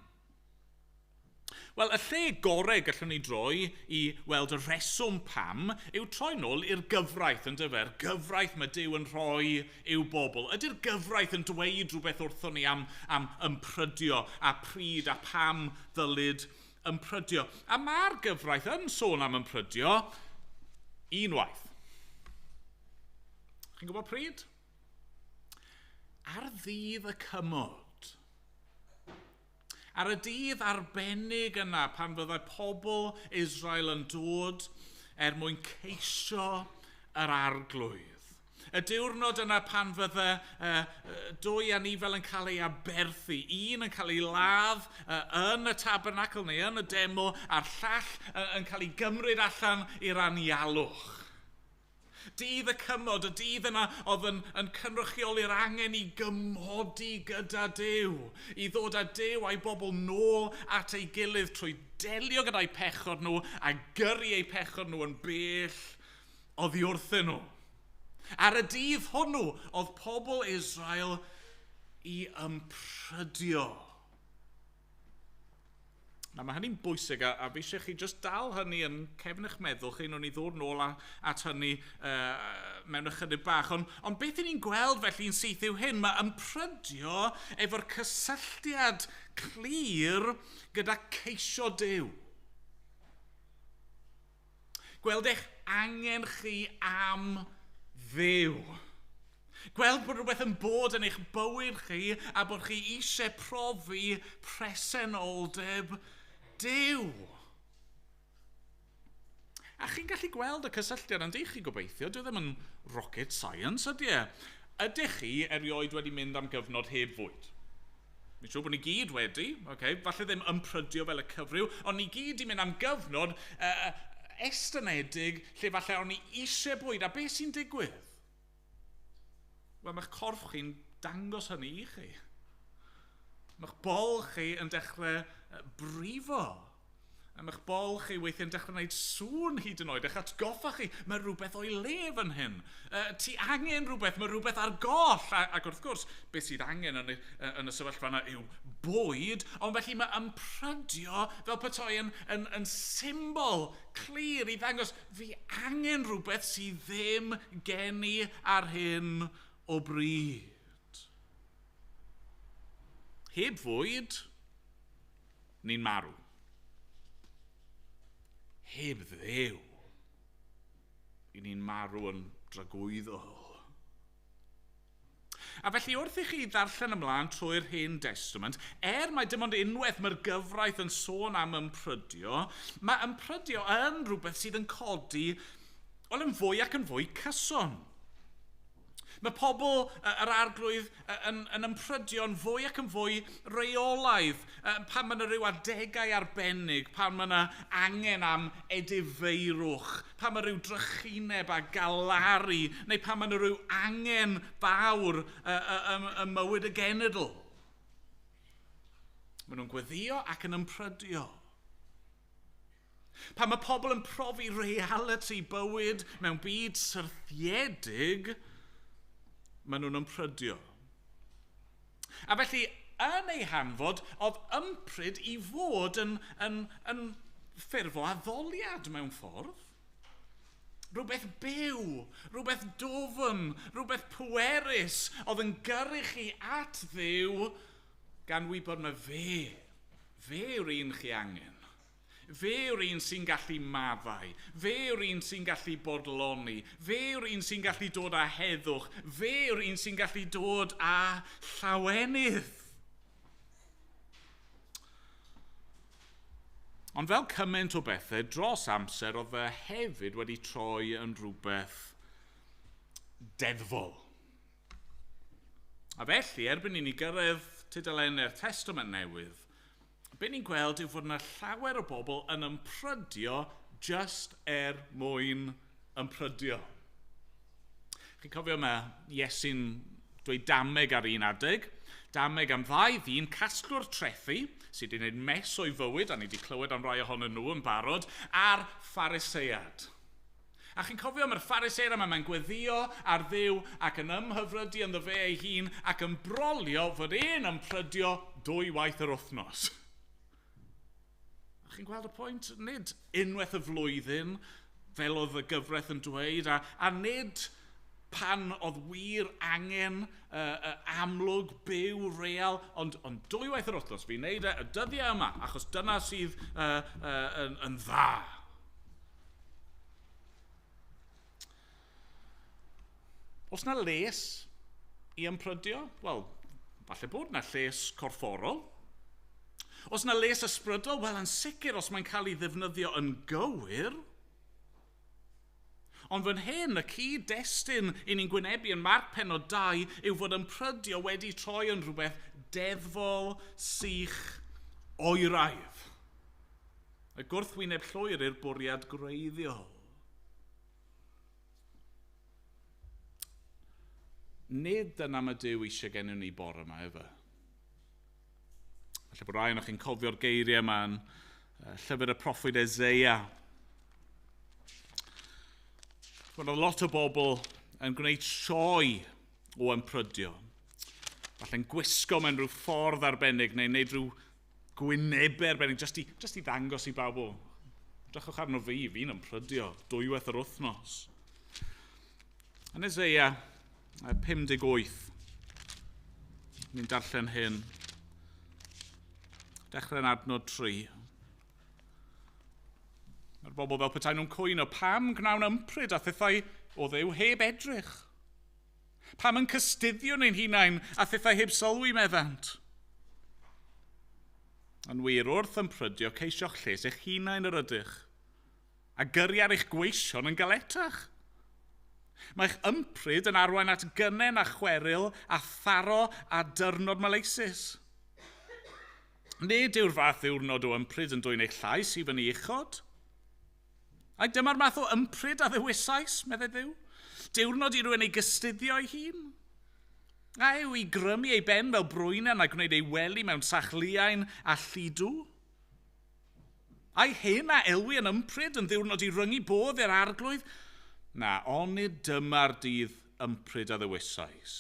Wel, y lle gorau gallwn ni droi i weld y rheswm pam yw troi nôl i'r gyfraith, yn dyfer. Gyfraith mae Duw yn rhoi i'w bobl. Ydy'r gyfraith yn dweud rhywbeth wrthon ni am ymprydio a pryd a pam ddylid ymprydio? A mae'r gyfraith yn sôn am ymprydio unwaith. Chi'n gwybod pryd? Ar ddydd y cymod. Ar y dydd arbennig yna pan fyddai pobl Israel yn dod er mwyn ceisio yr Arglwydd. Y diwrnod yna pan fydde dwy anifel yn cael ei aberthu, un yn cael ei ladd yn y tabernacl neu yn y deml, a'r llall yn cael ei gymryd allan i'r anialwch. Dydd y cymod, y dydd yna oedd yn cynrychioli'r angen i gymodi gyda Duw, i ddod â Duw a'i bobl nôl at ei gilydd trwy delio gyda'i pechod nhw a gyrru eu pechod nhw yn bell oddi wrthyn nhw. Ar y dydd hwnnw oedd pobl Israel i ymprydio. Na, mae hynny'n bwysig a fi eisiau chi jyst dal hynny yn cefn eich meddwl chi, nawn ni ddod nôl at hynny mewn ychydig bach. Ond beth i ni'n gweld felly'n syth yw hyn, mae ymprydio efo'r cysylltiad clir gyda ceisio Duw. Gweld eich angen chi am Dduw. Gweld bod rhywbeth yn bod yn eich bywyd chi a bod chi eisiau profi presenoldeb Duw. A chi'n gallu gweld y cysylltiad yn dych chi gobeithio, dyw e ddim yn rocket science, ydy e? Ydych chi erioed wedi mynd am gyfnod heb fwyd? Mi'n siŵr bod ni gyd wedi, okay, falle ddim ymprydio fel y cyfryw, ond ni gyd i mynd am gyfnod estynedig lle falle o'n ni eisiau bwyd. A beth sy'n digwydd? Wel, mae'ch corff chi'n dangos hynny i chi. Mae'ch bol chi yn dechrau brifo. Am eich bol chi weithiau'n dechrau gwneud sŵn hyd yn oed, eich atgoffa chi, mae rhywbeth o'i le fan hyn. Ti angen rhywbeth, mae rhywbeth ar goll. Ac wrth gwrs, beth sydd angen yn y sefyllfa yna yw bwyd, ond felly mae ymprydio fel petai yn symbol clir i ddangos fi angen rhywbeth sydd ddim gen i ar hyn o bryd. Heb fwyd, ni'n marw. Heb Dduw, i ni'n marw yn dragwyddol. A felly wrth i chi ddarllen ymlaen trwy'r Hen Testament, er mai dim ond unwaith mae'r gyfraith yn sôn am ymprydio, mae ymprydio yn rhywbeth sydd yn codi wel, yn fwy ac yn fwy cyson. Mae pobl yr Arglwydd yn ymprydio'n fwy ac yn fwy reolaidd pan mae yna rhyw adegau arbennig, pan mae yna angen am edifeirwch, pan mae rhyw drychineb a galaru, neu pan mae yna rhyw angen fawr ym mywyd y genedl. Maen nhw'n gweddio ac yn ymprydio. Pan mae pobl yn profi reality bywyd mewn byd syrthiedig, maen nhw'n ymprydio. A felly, yn ei hanfod, oedd ympryd i fod yn ffurf o addoliad mewn ffordd. Rhywbeth byw, rhywbeth dwfn, rhywbeth pwerus oedd yn gyrru chi at Dduw gan wybod mae fe yw'r un chi angen. Fe yw'r un sy'n gallu maddau. Fe yw'r un sy'n gallu bodloni. Fe yw'r un sy'n gallu dod â heddwch. Fe yw'r un sy'n gallu dod â llawenydd. Ond fel cymaint o bethau, dros amser oedd e hefyd wedi troi yn rhywbeth deddfol. A felly, erbyn i ni gyrraedd tudalennau'r Testament Newydd, be ni'n gweld yw fod yna llawer o bobl yn ymprydio just er mwyn ymprydio. Chi'n cofio mae Iesu'n dweud dameg ar un adeg, dameg am ddau ddyn casglwr trethi, sydd wedi gwneud mes o'i fywyd, a ni wedi clywed am rai ohonyn nhw yn barod, a'r Pharisead. A chi'n cofio mae'r Pharisead yma, mae'n gweddio ar Dduw ac yn ymhyfrydu ynddo fe ei hun ac yn brolio fod e'n ymprydio 2 waith yr wythnos. A chi'n gweld y pwynt? Nid unwaith y flwyddyn, fel oedd y gyfraith yn dweud, a nid pan oedd wir angen amlwg, byw, real, ond 2 waith yr wythnos, fi'n neud e y dyddiau yma, achos dyna sydd yn dda. Oes na les i ymprydio? Wel, falle bod na lles corfforol. Oes na les ysbrydol? Wel, yn sicr, os mae'n cael ei ddefnyddio yn gywir. Ond fan hyn, y cyd-destun i ni'n gwynebu yn Marc pennod 2 yw fod ymprydio wedi troi yn rhywbeth deddfol, sych, oeraidd. Y gwrthwyneb llwyr i'r bwriad gwreiddiol. Nid dyna mae Duw eisiau gennym ni bore yma, efe. Falle bod rai ohonoch chi'n cofio'r geiriau yma yn llyfr y proffwyd Eseia. Roedd lot o bobl yn gwneud sioe o ymprydio. Falle'n gwisgo mewn rhyw ffordd arbennig neu wneud rhyw gwynebau arbennig, jyst i ddangos i bawb, o, drychwch arno fi, fi'n ymprydio, 2 waith yr wythnos. Yn Eseia 58, ni'n darllen hyn. Dechrau'n adnod 3. Mae'r bobl fel petai nhw'n cwyno, pam gwnawn ympryd a thithau o Dduw heb edrych? Pam yn cystuddio ein hunain a thithau heb sylwi, meddant? Yn wir, wrth ymprydio, ceisio'ch lles eich hunain yr ydych, a gyrru ar eich gweision yn galetach. Mae'ch ympryd yn arwain at gynnen a chweryl a tharo a dyrnod maleisus. Nid yw'r fath ddiwrnod o ympryd yn dwyn eich llais i fyny uchod. Ai dyma'r math o ympryd a ddewisais, meddai Dduw? Diwrnod i rywun ei gystuddio ei hun? A yw i grymu ei ben fel brwynen a gwneud ei wely mewn sachliain a lludw? Ai hyn a elwi yn ympryd yn ddiwrnod i ryngu bodd i'r arglwydd? Na, onid dyma'r dydd ympryd a ddewisais.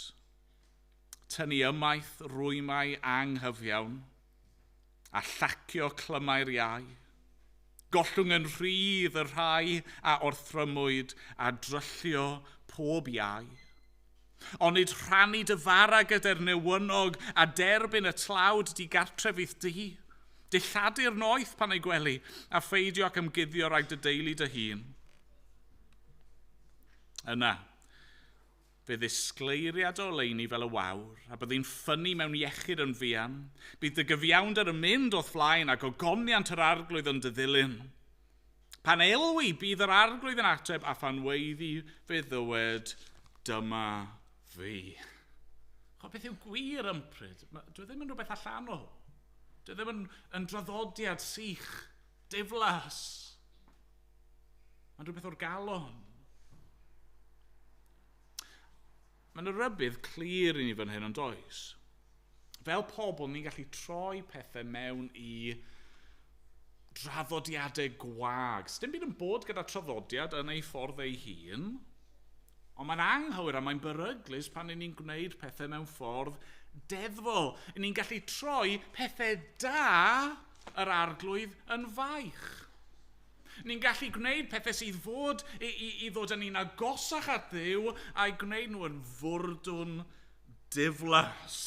Tynnu ymaith rwymau anghyfiawn a llacio clymau'r iau. Gollwng yn rhydd y rhai a orthrymwyd a dryllio pob iau. Onid rhannu dy fara gyda'r newynog a derbyn y tlawd di gartref i'th di. Dilladu'r noeth pan ei gwely a pheidio ac ymguddio rhag dy deulu dy hun. Yna, fe ddisgleiriad o oleuni fel y wawr, a byddi'n ffynnu mewn iechyd yn fuan. Bydd dy gyfiawnder yn mynd o'th flaen ac ogoniant yr arglwydd yn dy ddilyn. Pan elwi, bydd yr arglwydd yn ateb, a phan weiddi fe ddywed, dyma fi. Chwa, beth yw gwir ympryd? Dwi ddim yn rhywbeth allanol. Dwi ddim yn draddodiad sych, diflas. Mae'n rhywbeth o'r galon. Mae'n y rybudd clir i ni fan hyn, ond oes? Fel pobl, ni'n gallu troi pethau mewn i draddodiadau gwag. Sdim byd yn bod gyda traddodiad yn ei ffordd ei hun, ond mae'n anghywir a mae'n beryglus pan ni'n gwneud pethau mewn ffordd deddfol. Ni'n gallu troi pethau da yr arglwydd yn faich. Ni'n gallu gwneud pethau sydd fod i ddod â ni'n agosach at Dduw a'i gwneud nhw yn fwrdwn diflas.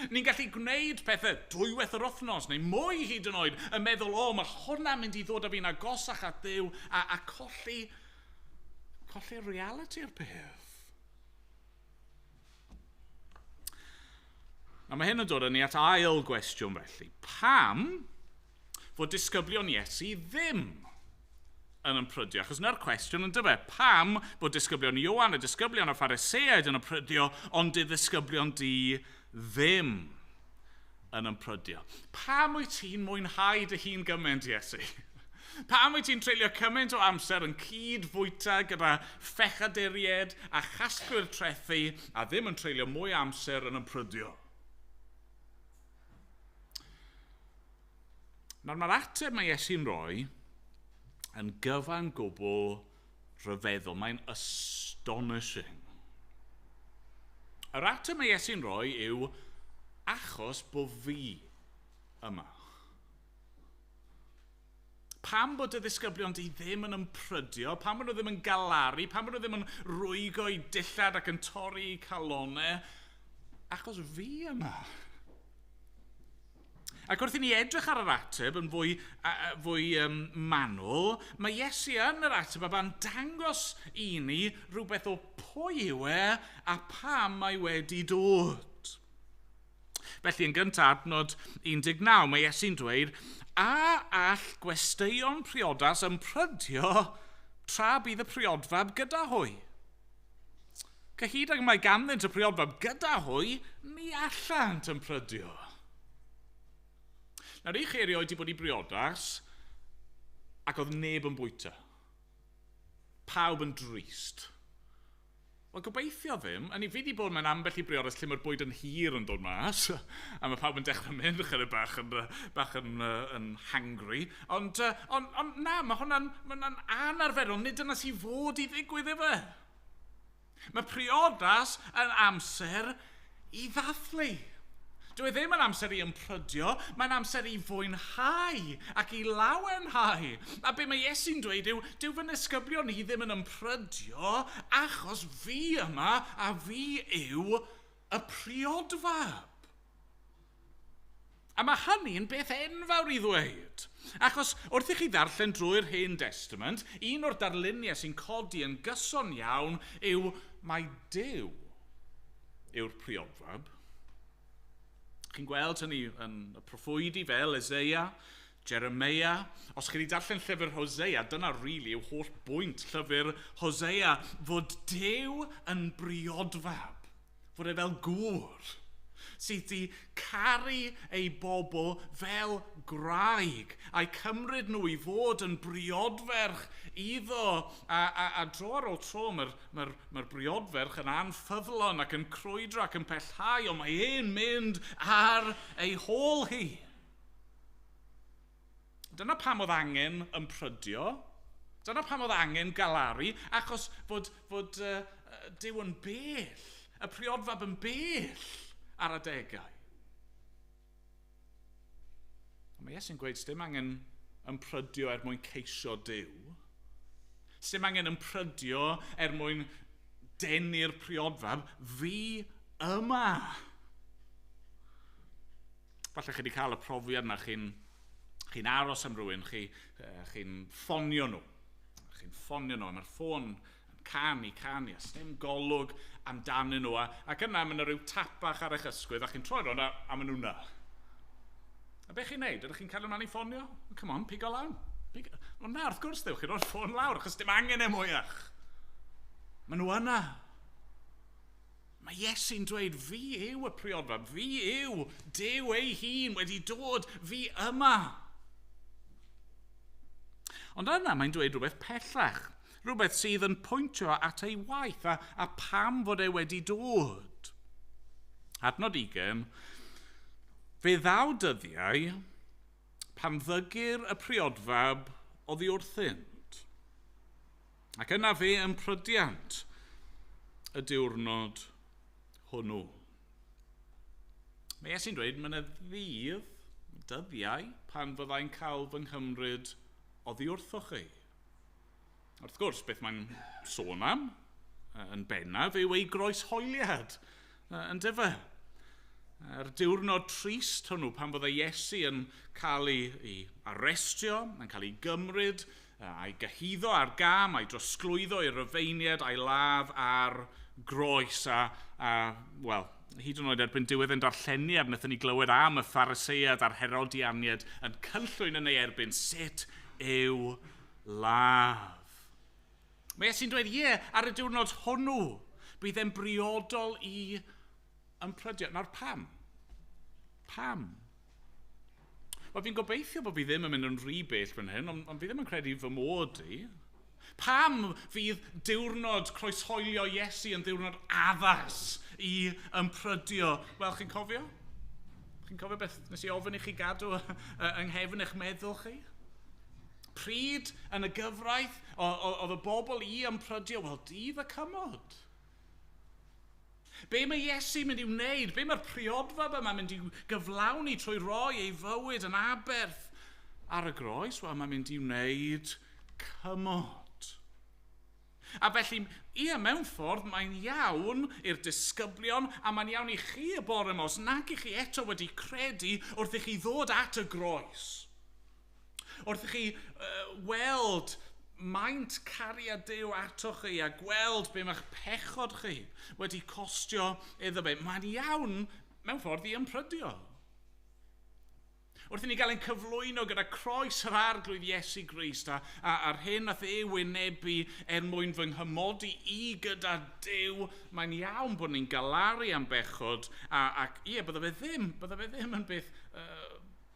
Ni'n gallu gwneud pethau dwywaith yr wythnos neu mwy hyd yn oed yn meddwl, o, mae hwnna'n mynd i ddod â fi'n agosach at Dduw a colli realiti'r peth. Nawr mae hyn yn dod â ni at ail gwestiwn felly. Pam fod disgyblion Iesu ddim yn ymprydio? Achos yna'r cwestiwn yn dyfe. Pam bod disgyblion Ioan a disgyblion y Phariseaid yn ymprydio, ond dy ddisgyblion di ddim yn ymprydio? Pam wyt ti'n mwynhau dy hun gymaint, Iesu? Pam wyt ti'n treulio cymaint o amser yn cyd-fwyta gyda phechaduriaid a chasglwyr trethi a ddim yn treulio mwy o amser yn ymprydio? Nawr mae'r ateb mae Iesu'n rhoi yn gyfan gwbl rhyfeddol. Mae'n astonishing. Yr ateb mae Iesu'n rhoi yw achos bo fi yma. Pam bod y ddisgyblion di ddim yn ymprydio, pam bod nhw ddim yn galaru, pam bod nhw ddim yn rwygo i dillad ac yn torri i calonau, achos fi yma. Ac wrth i ni edrych ar yr ateb yn fwy manwl, mae Iesu yn yr ateb a ba'n dangos i ni rhywbeth o pwy yw e a pam mae wedi dod. Felly yn gyntaf, adnod 19, mae Iesu'n dweud, a all gwesteion priodas ymprydio tra bydd y priodfab gyda hwy? Cyhyd ag mae ganddynt y priodfab gyda hwy, ni allant ymprydio. Nawr, i chi erioed wedi bod i briodas ac oedd neb yn bwyta. Pawb yn drist. Wel, gobeithio ddim. A ni fi wedi bod mewn ambell i briodas lle mae'r bwyd yn hir yn dod mas, a mae pawb yn dechrau mynd chydig bach yn hangry. Ond na, mae hwnna'n anarferol. Nid dyna sy'n fod i ddigwydd efe. Mae priodas yn amser i ddathlu. Dyw e ddim yn amser i ymprydio, mae'n amser i fwynhau ac i lawenhau. A be mae Iesu'n dweud yw, dyw fy nisgyblion ni ddim yn ymprydio achos fi yma a fi yw y priodfab. A mae hynny'n beth enfawr i ddweud. Achos wrth i chi ddarllen drwy'r Hen Testament, un o'r darluniau sy'n codi yn gyson iawn yw mai Duw yw'r priodfab. Chi'n gweld hynny yn y proffwydi fel Eseia, Jeremia. Os chi wedi darllen llyfr Hosea, dyna rili yw holl bwynt llyfr Hosea, fod Duw yn briodfab, fod e fel gŵr, sydd wedi caru ei bobl fel gwraig, a'i cymryd nhw i fod yn briodferch iddo. A dro ar ôl tro mae'r briodferch yn anffyddlon ac yn crwydro ac yn pellhau, ond mae e'n mynd ar ei hôl hi. Dyna pam oedd angen ymprydio. Dyna pam oedd angen galaru, achos fod Duw yn bell, y priodfab yn bell ar adegau. A mae Iesu'n gweud, sdim angen ymprydio er mwyn ceisio Duw. Sdim angen ymprydio er mwyn denu'r priodfab. Fi yma. Falle chi wedi cael y profiad yna, chi'n aros am rhywun, chi'n ffonio nhw. Chi'n ffonio nhw, a mae'r ffôn yn canu, canu, a sdim golwg amdanyn nhw. Ac yna mae yna rhyw tapach ar eich ysgwydd, a chi'n troi rownd a maen nhw yna. A be chi'n neud? Ydych chi'n cael ymlaen i ffonio? Come on, pigo lan. Ond na, wrth gwrs, ddewch chi'n rhoi'r ffôn lawr, achos dim angen e mwyach. Maen nhw yna. Mae Iesu'n dweud, fi yw y priodfab, fi yw Duw ei hun wedi dod, fi yma. Ond yna mae'n dweud rhywbeth pellach, rhywbeth sydd yn pwyntio at ei waith a pam fod e wedi dod. Adnod 20, fe ddaw dyddiau pan ddygir y priodfab oddi wrthynt. Ac yna fe ymprydiant y diwrnod hwnnw. Mae Iesu'n dweud, mae yna ddydd, dyddiau, pan fyddai'n cael fy nghymryd oddi wrthoch chi. Wrth gwrs, beth mae'n sôn am yn bennaf yw ei groeshoeliad, yn dyfe. Yr diwrnod trist hwnnw pan fyddai Iesu yn cael ei arestio, yn cael ei gymryd, a'i gyhuddo ar gam, a'i drosglwyddo i'r Rufeiniaid, a'i ladd ar groes. A wel, hyd yn oed erbyn diwedd ein darlleniad, wnaethon ni glywed am y Phariseaid a'r Herodianiaid yn cynllwyn yn ei erbyn sut yw ladd. Mae Iesu'n dweud, ie, ar y diwrnod hwnnw, bydd e'n briodol i ymprydio. Nawr pam? Pam? Wel, fi'n gobeithio bod fi ddim yn mynd yn rhy bell fan hyn, ond fi ddim yn credu fy mod i. Pam fydd diwrnod croeshoelio Iesu yn ddiwrnod addas i ymprydio? Wel, chi'n cofio? Chi'n cofio beth nes i ofyn i chi gadw yng nghefn eich meddwl chi? Pryd yn y gyfraith oedd y bobl i ymprydio? Wel, dydd y cymod. Be mae Iesu mynd i wneud? Be mae'r priodfab yma mynd i gyflawni trwy roi ei fywyd yn aberth ar y groes? Wel, mae'n mynd i wneud cymod. A felly, ie, mewn ffordd, mae'n iawn i'r disgyblion a mae'n iawn i chi y bore yma, os nag i chi eto wedi credu wrth i chi ddod at y groes. Wrth i chi weld maint cariad Duw atoch chi a gweld be mae'ch pechod chi wedi costio iddo fe. Mae'n iawn mewn ffordd i ymprydio. Wrth i ni gael ein cyflwyno gyda croes yr Arglwydd Iesu Grist a'r hyn nath e wynebu er mwyn fy nghymodi i gyda Duw, mae'n iawn bod ni'n galaru am bechod ac ie, bydde fe ddim yn beth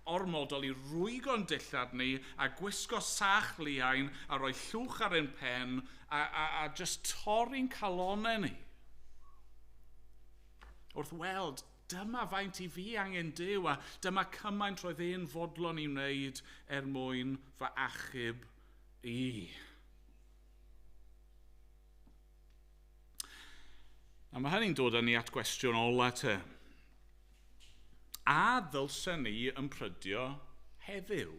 ormodol i rwygo'n dillad ni a gwisgo sach liain a rhoi llwch ar ein pen a just torri'n calonnau ni. Wrth weld, dyma faint i fi angen Duw a dyma cymaint roedd e'n fodlon i wneud er mwyn fy achub i. A mae hynny'n dod â ni at gwestiwn ola te. A ddylsen ni ymprydio heddiw?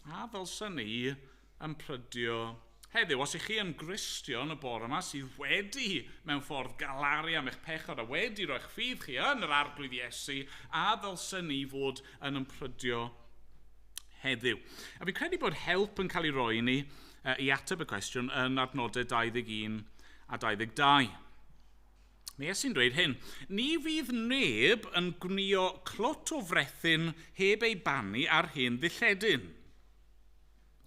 A ddylsen ni ymprydio heddiw? Os ych chi yn Gristion y bore yma sydd wedi mewn ffordd galaru am eich pechod a wedi roi'ch ffydd chi yn yr Arglwydd Iesu, a ddylsen ni fod yn ymprydio heddiw? A fi'n credu bod help yn cael ei roi i ni i ateb y cwestiwn yn adnodau 21 a 22. Mae Iesu'n dweud hyn, ni fydd neb yn gwnïo clwt o frethyn heb ei bannu ar hen ddilledyn.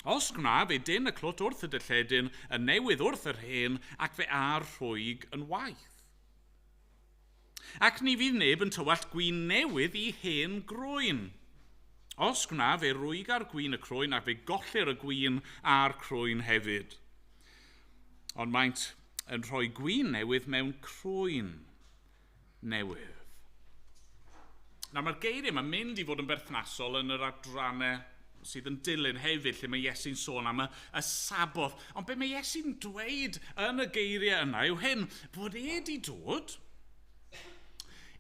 Os gwna, fe dyn y clwt wrth y dilledyn, y newydd wrth yr hen, ac fe a'r rhwyg yn waith. Ac ni fydd neb yn tywallt gwin newydd i hen groen. Os gwna, fe rwyg ar gwin y croen, ac fe gollir y gwin a'r croen hefyd. Ond maent yn rhoi gwin newydd mewn crwyn newydd. Nawr mae'r geiriau yma'n mynd i fod yn berthnasol yn yr adrannau sydd yn dilyn hefyd, lle mae Iesu'n sôn am y Saboth. Ond be mae Iesu'n dweud yn y geiriau yna yw hyn, fod e wedi dod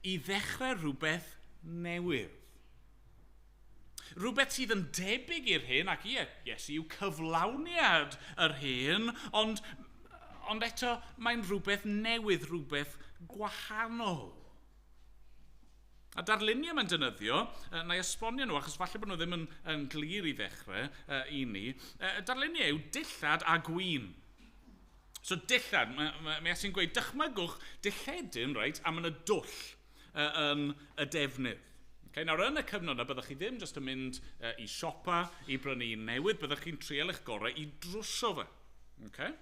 i ddechrau rhywbeth newydd. Rhywbeth sydd yn debyg i'r hen, ac ie, Iesu yw cyflawniad yr hen, ond eto mae'n rhywbeth newydd, rhywbeth gwahanol. A darluniau mae'n defnyddio, na i esbonio nhw, achos falle bod nhw ddim yn glir i ddechrau i ni. Y darluniau yw dillad a gwin. So dillad, mae Iesu'n gweud, dychmygwch dilledyn, reit, a mae yna dwll yn y defnydd. Okay, nawr yn y cyfnod yna, byddwch chi ddim jyst yn mynd i siopa, i brynu un newydd, byddwch chi'n trial eich gorau i drwsio fe. Okay?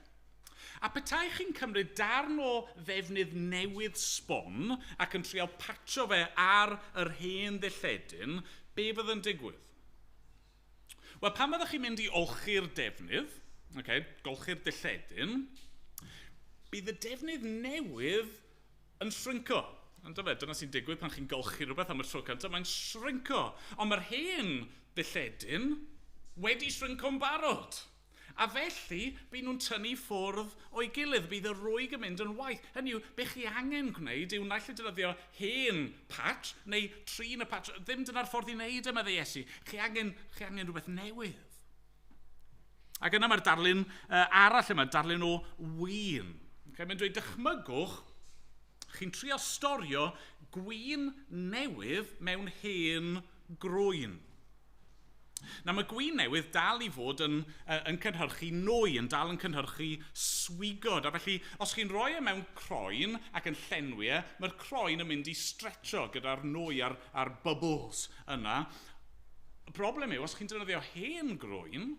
A petai chi'n cymryd darn o ddefnydd newydd sbon ac yn trial patio fe ar yr hen ddilledyn, be fydd yn digwydd? Wel, pan fyddwch chi'n mynd i olchi'r defnydd, okay, golchi'r dilledyn, bydd y defnydd newydd yn shrinko. Yndyfe, dyna sy'n digwydd pan chi'n golchi rhywbeth am y tro cyntaf, mae'n shrinko. Ond mae'r hen ddilledyn wedi shrinko'n barod. A felly, bydd nhw'n tynnu ffwrdd o'i gilydd, bydd y rwyg yn mynd yn waith. Hynny yw, be chi angen gwneud yw naill ai defnyddio hen patch neu trin y patch. Ddim dyna'r ffordd i wneud e, meddai Iesu. Chi angen rhywbeth newydd. Ac yna mae'r darlun arall yma, darlun o win. Okay, mae'n dweud, dychmygwch, chi'n trio storio gwin newydd mewn hen grwyn. Nawr mae gwin newydd dal i fod yn cynhyrchu nwy, yn dal yn cynhyrchu swigod. A felly, os chi'n rhoi e mewn croen ac yn llenwi e, mae'r croen yn mynd i stretcho gyda'r nwy a'r bubbles yna. Y broblem yw, os chi'n defnyddio hen groen,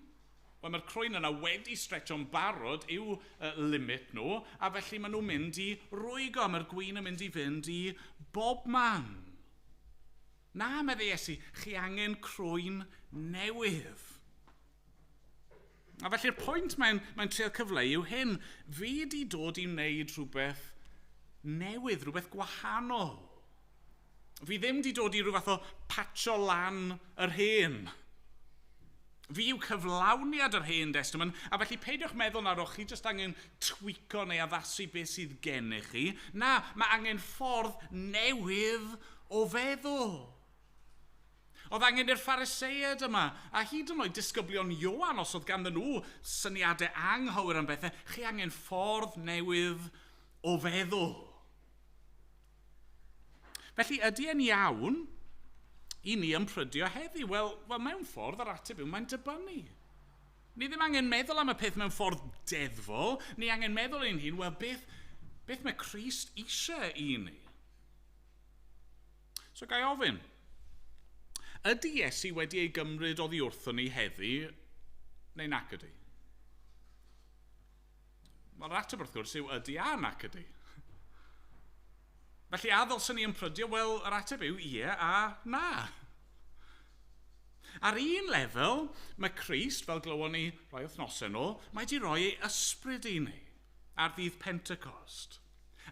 wel, mae'r croen yna wedi stretcho'n barod i'w limit nhw, a felly maen nhw'n mynd i rwygo, mae'r gwin yn mynd i fynd i bob man. Na, meddai Iesu, chi angen croen newydd. A felly'r pwynt mae'n trio cyfleu yw hyn. Fi wedi dod i wneud rhywbeth newydd, rhywbeth gwahanol. Fi ddim wedi dod i rhyw fath o patcho lan yr hen. Fi yw cyflawniad yr hen testament, a felly peidiwch meddwl nawr o'ch chi jyst angen tweako neu addasu beth sydd gennych chi. Na, mae angen ffordd newydd o feddwl. Oedd angen i'r Phariseaid yma, a hyd yn oed disgyblion Ioan, os oedd ganddyn nhw syniadau anghywir am bethau, chi angen ffordd newydd o feddwl. Felly, ydy e'n iawn i ni ymprydio heddi? Wel, mewn ffordd, yr ateb yw mae'n dibynnu. Ni ddim angen meddwl am y peth mewn ffordd deddfol, ni angen meddwl ein hun, wel, beth mae Crist eisiau i ni? So, ga i ofyn, ydy Iesu wedi ei gymryd oddi wrthon ni heddi, neu nac ydy? Mae'r ateb wrth gwrs yw ydy a nac ydy. Felly, a ddylswn ni ymprydio? Wel, yr ateb yw ie a na. Ar un lefel, mae Crist, fel glywon ni rai wythnosau nôl, mae wedi rhoi ei ysbryd i ni ar ddydd Pentecost.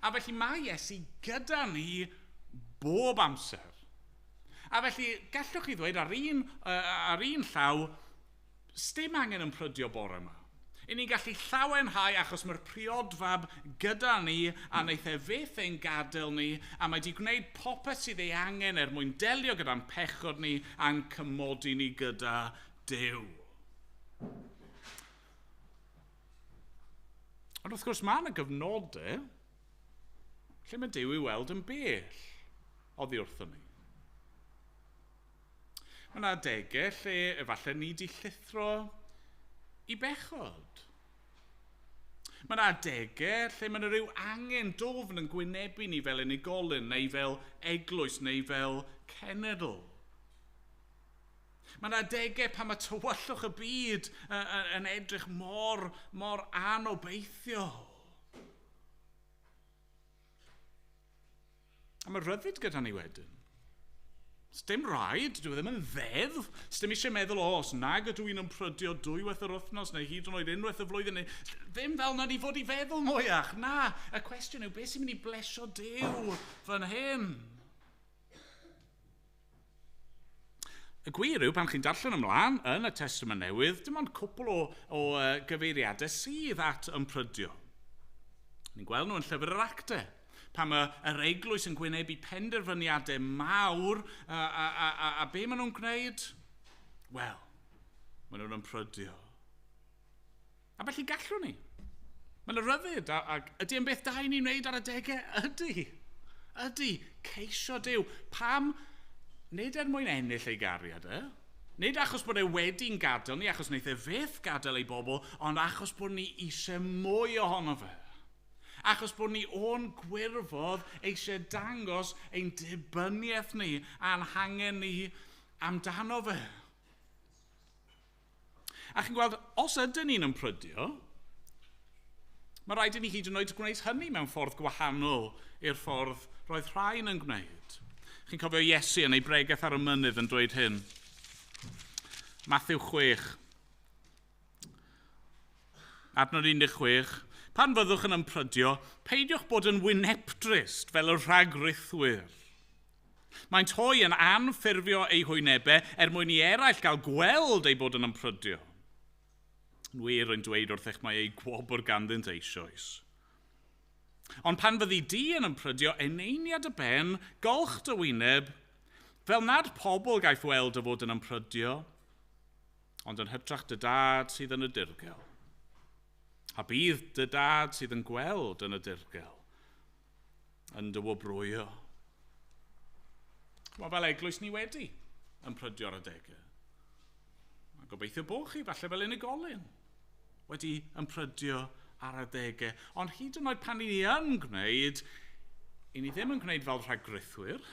A felly mae Iesu gyda ni bob amser. A felly, gallwch chi ddweud ar un llaw, sdim angen ymprydio bore yma. I ni'n gallu llawenhau achos mae'r priodfab gyda ni a wnaeth e fyth ein gadael ni a mae wedi gwneud popeth sydd ei angen er mwyn delio gyda'n pechod ni a'n cymodi ni gyda Duw. Ond wrth gwrs mae yna gyfnodau lle mae Duw i weld yn bell oddi wrthon ni. Mae yna adegau lle efallai ni wedi llithro i bechod. Mae yna adegau lle mae yna rhyw angen dwfn yn gwynebu ni fel unigolyn, neu fel eglwys, neu fel cenedl. Mae yna adegau pan mae tywyllwch y byd yn edrych mor anobeithiol. A mae rhyddid gyda ni wedyn. Sdim rhaid, dwi ddim yn ddeddf. Sdim eisiau meddwl, os nag ydw i'n ymprydio dwywaith yr wythnos neu hyd yn oed unwaith y flwyddyn. Neu, ddim fel na ni fod i feddwl mwyach. Na, y cwestiwn yw, beth sy'n mynd i blesio Duw fan hyn? Y gwir yw, pan chi'n darllen ymlaen yn y Testament Newydd, dim ond cwpl o gyfeiriadau sydd at ymprydio. Ni'n gweld nhw yn llyfr yr Actau. Pan mae yr eglwys yn gwynebu penderfyniadau mawr, a be maen nhw'n gwneud? Wel, maen nhw'n ymprydio. A felly gallwn ni. Mae'n ryddid, ac ydy yn beth da i ni'n wneud ar adegau? Ydy. Ydy. Ceisio Duw. Pam? Nid er mwyn ennill ei gariad e. Nid achos bod e wedi'n gadael ni, achos wnaeth e fyth gadael ei bobl, ond achos bod ni eisiau mwy ohono fe. Achos bod ni o'n gwirfodd eisiau dangos ein dibyniaeth ni a'n hangen ni amdano fe. A chi'n gweld, os ydyn ni'n ymprydio, mae rhaid i ni hyd yn oed gwneud hynny mewn ffordd gwahanol i'r ffordd roedd rhain yn gwneud. Chi'n cofio Iesu yn ei bregaeth ar y mynydd yn dweud hyn. Matthew 6, adnod 16. Pan fyddwch yn ymprydio, peidiwch bod yn wynebdrist fel y rhagrithwyr. Maent hwy yn anffurfio eu hwynebau er mwyn i eraill gael gweld eu bod yn ymprydio. Yn wir yn dweud wrthych mae eu gwobr ganddynt eisoes. Ond pan fyddi di yn ymprydio, eneiniad y ben, golch dy wyneb, fel nad pobl gaiff weld dy fod yn ymprydio, ond yn hytrach dy dad sydd yn y dirgel. A bydd dy dad sydd yn gweld yn y dirgel yn dy wobrwyo. Mae fel eglwys ni wedi ymprydio ar adegau. A gobeithio bod chi, falle fel unigolyn, wedi ymprydio ar adegau. Ond hyd yn oed pan ni yn gwneud, i ni ddim yn gwneud fel rhagrithwyr,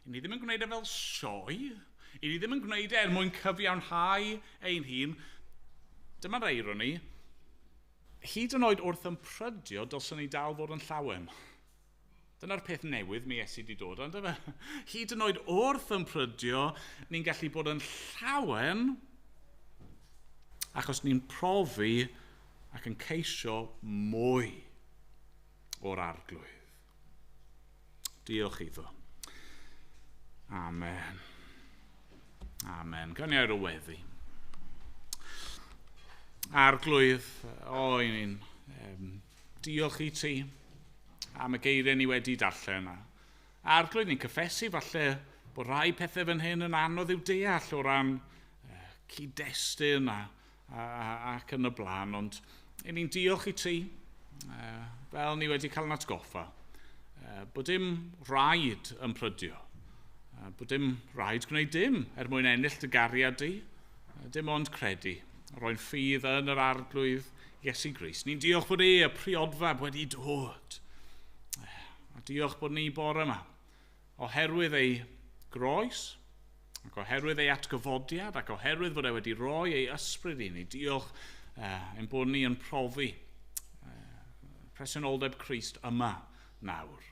i ni ddim yn gwneud e fel sioe, i ni ddim yn gwneud e er mwyn cyfiawnhau ein hun. Dyma'r eironi, hyd yn oed wrth ymprydio, dylswn ni dal fod yn llawen. Dyna'r peth newydd mi Iesu wedi dod, ond dyma. Hyd yn oed wrth ymprydio, ni'n gallu bod yn llawen achos ni'n profi ac yn ceisio mwy o'r Arglwydd. Diolch iddo. Amen. Amen. Gawn ni air o weddi. Arglwydd, o, i ni'n diolch i ti am y geiriau ni wedi darllen. Arglwydd, ni'n cyffesu falle bod rhai pethau fan hyn yn anodd i'w deall o ran cyd-destun ac yn y blaen, ond i ni'n diolch i ti, fel ni wedi cael yn atgoffa, bod dim rhaid ymprydio, bod dim rhaid gwneud dim er mwyn ennill dy gariad di, dim ond credu, roi'n ffydd yn yr Arglwydd Iesu Grist. Ni'n diolch bod e, y priodfab, wedi dod. A diolch bod ni bore yma, oherwydd ei groes, ac oherwydd ei atgyfodiad, ac oherwydd bod e wedi rhoi ei ysbryd i ni. Diolch ein bod ni yn profi presenoldeb Crist yma nawr.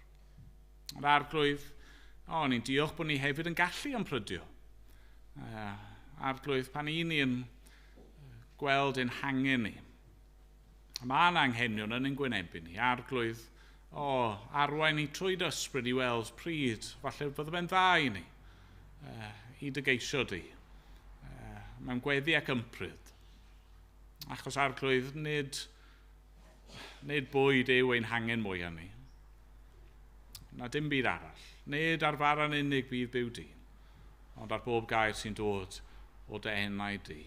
Ond Arglwydd, ni'n diolch bod ni hefyd yn gallu ymprydio. Arglwydd, pan i ni yn gweld ein hangen ni, mae yna anghenion yn ein gwynebu ni. Arglwydd, arwain ni trwy dy ysbryd i weld pryd, falle fydde fe'n dda i ni, i dy geisio di, mewn gweddi ac ympryd. Achos Arglwydd, nid bwyd yw ein hangen mwyaf ni. Na dim byd arall. Nid ar fara'n unig bydd byw dyn, ond ar bob gair sy'n dod o dy enau di.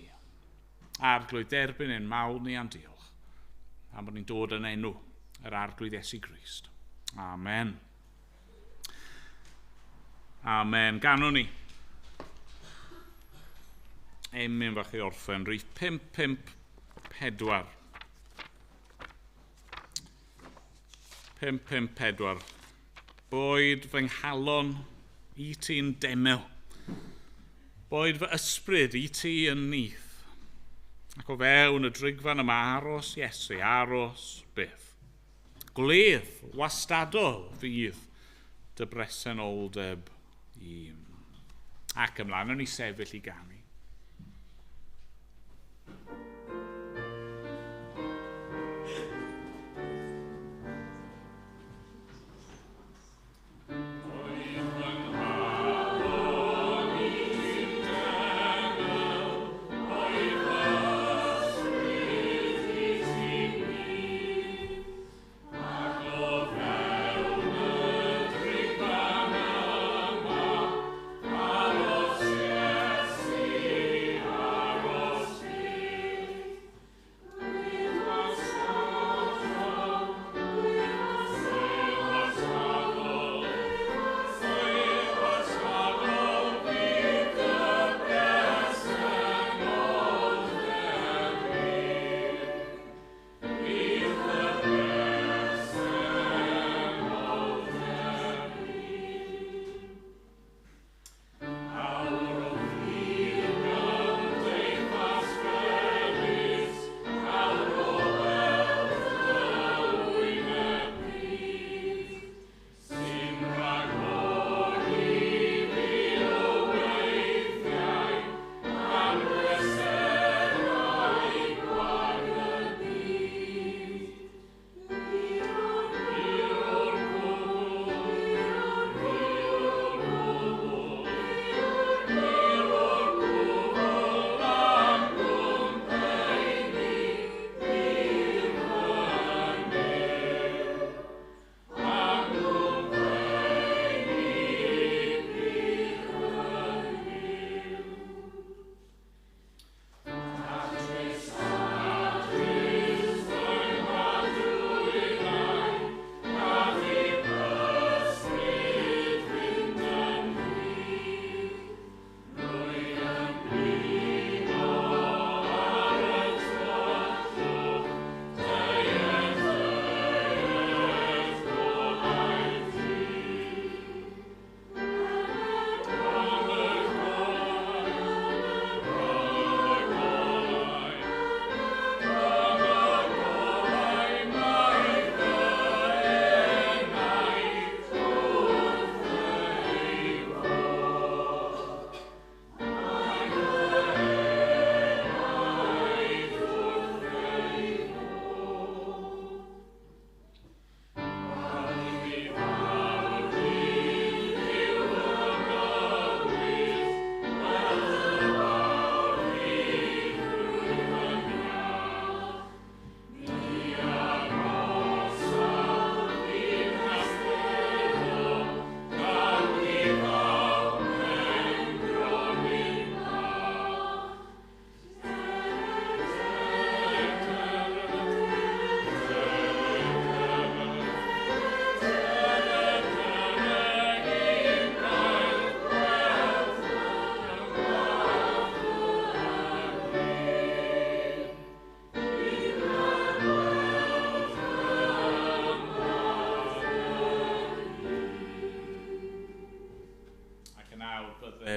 Arglwydd, derbyn ein mawl ni a'n diolch, am bod ni'n dod yn enw yr Arglwydd Iesu Grist. Amen. Amen. Ganwn ni. Emyn fach i orffen, rhif 5, 5, 4. 5, 5, 4. Boed fy nghalon i ti'n demel. Boed fy ysbryd i ti yn nyth. Ac o fewn y drigfan yma aros Iesu, aros byth. Gwledd wastadol fydd dy bresenoldeb i. Ac ymlaen, o'n i sefyll i ganu.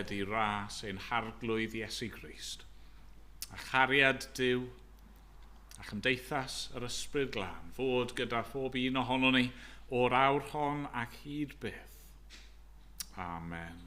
agored i ras ein harglwydd Iesu Grist, a chariad Duw a chymdeithas yr Ysbryd Glân fod gyda phob un ohonon ni o'r awr hon ac hyd byth. Amen.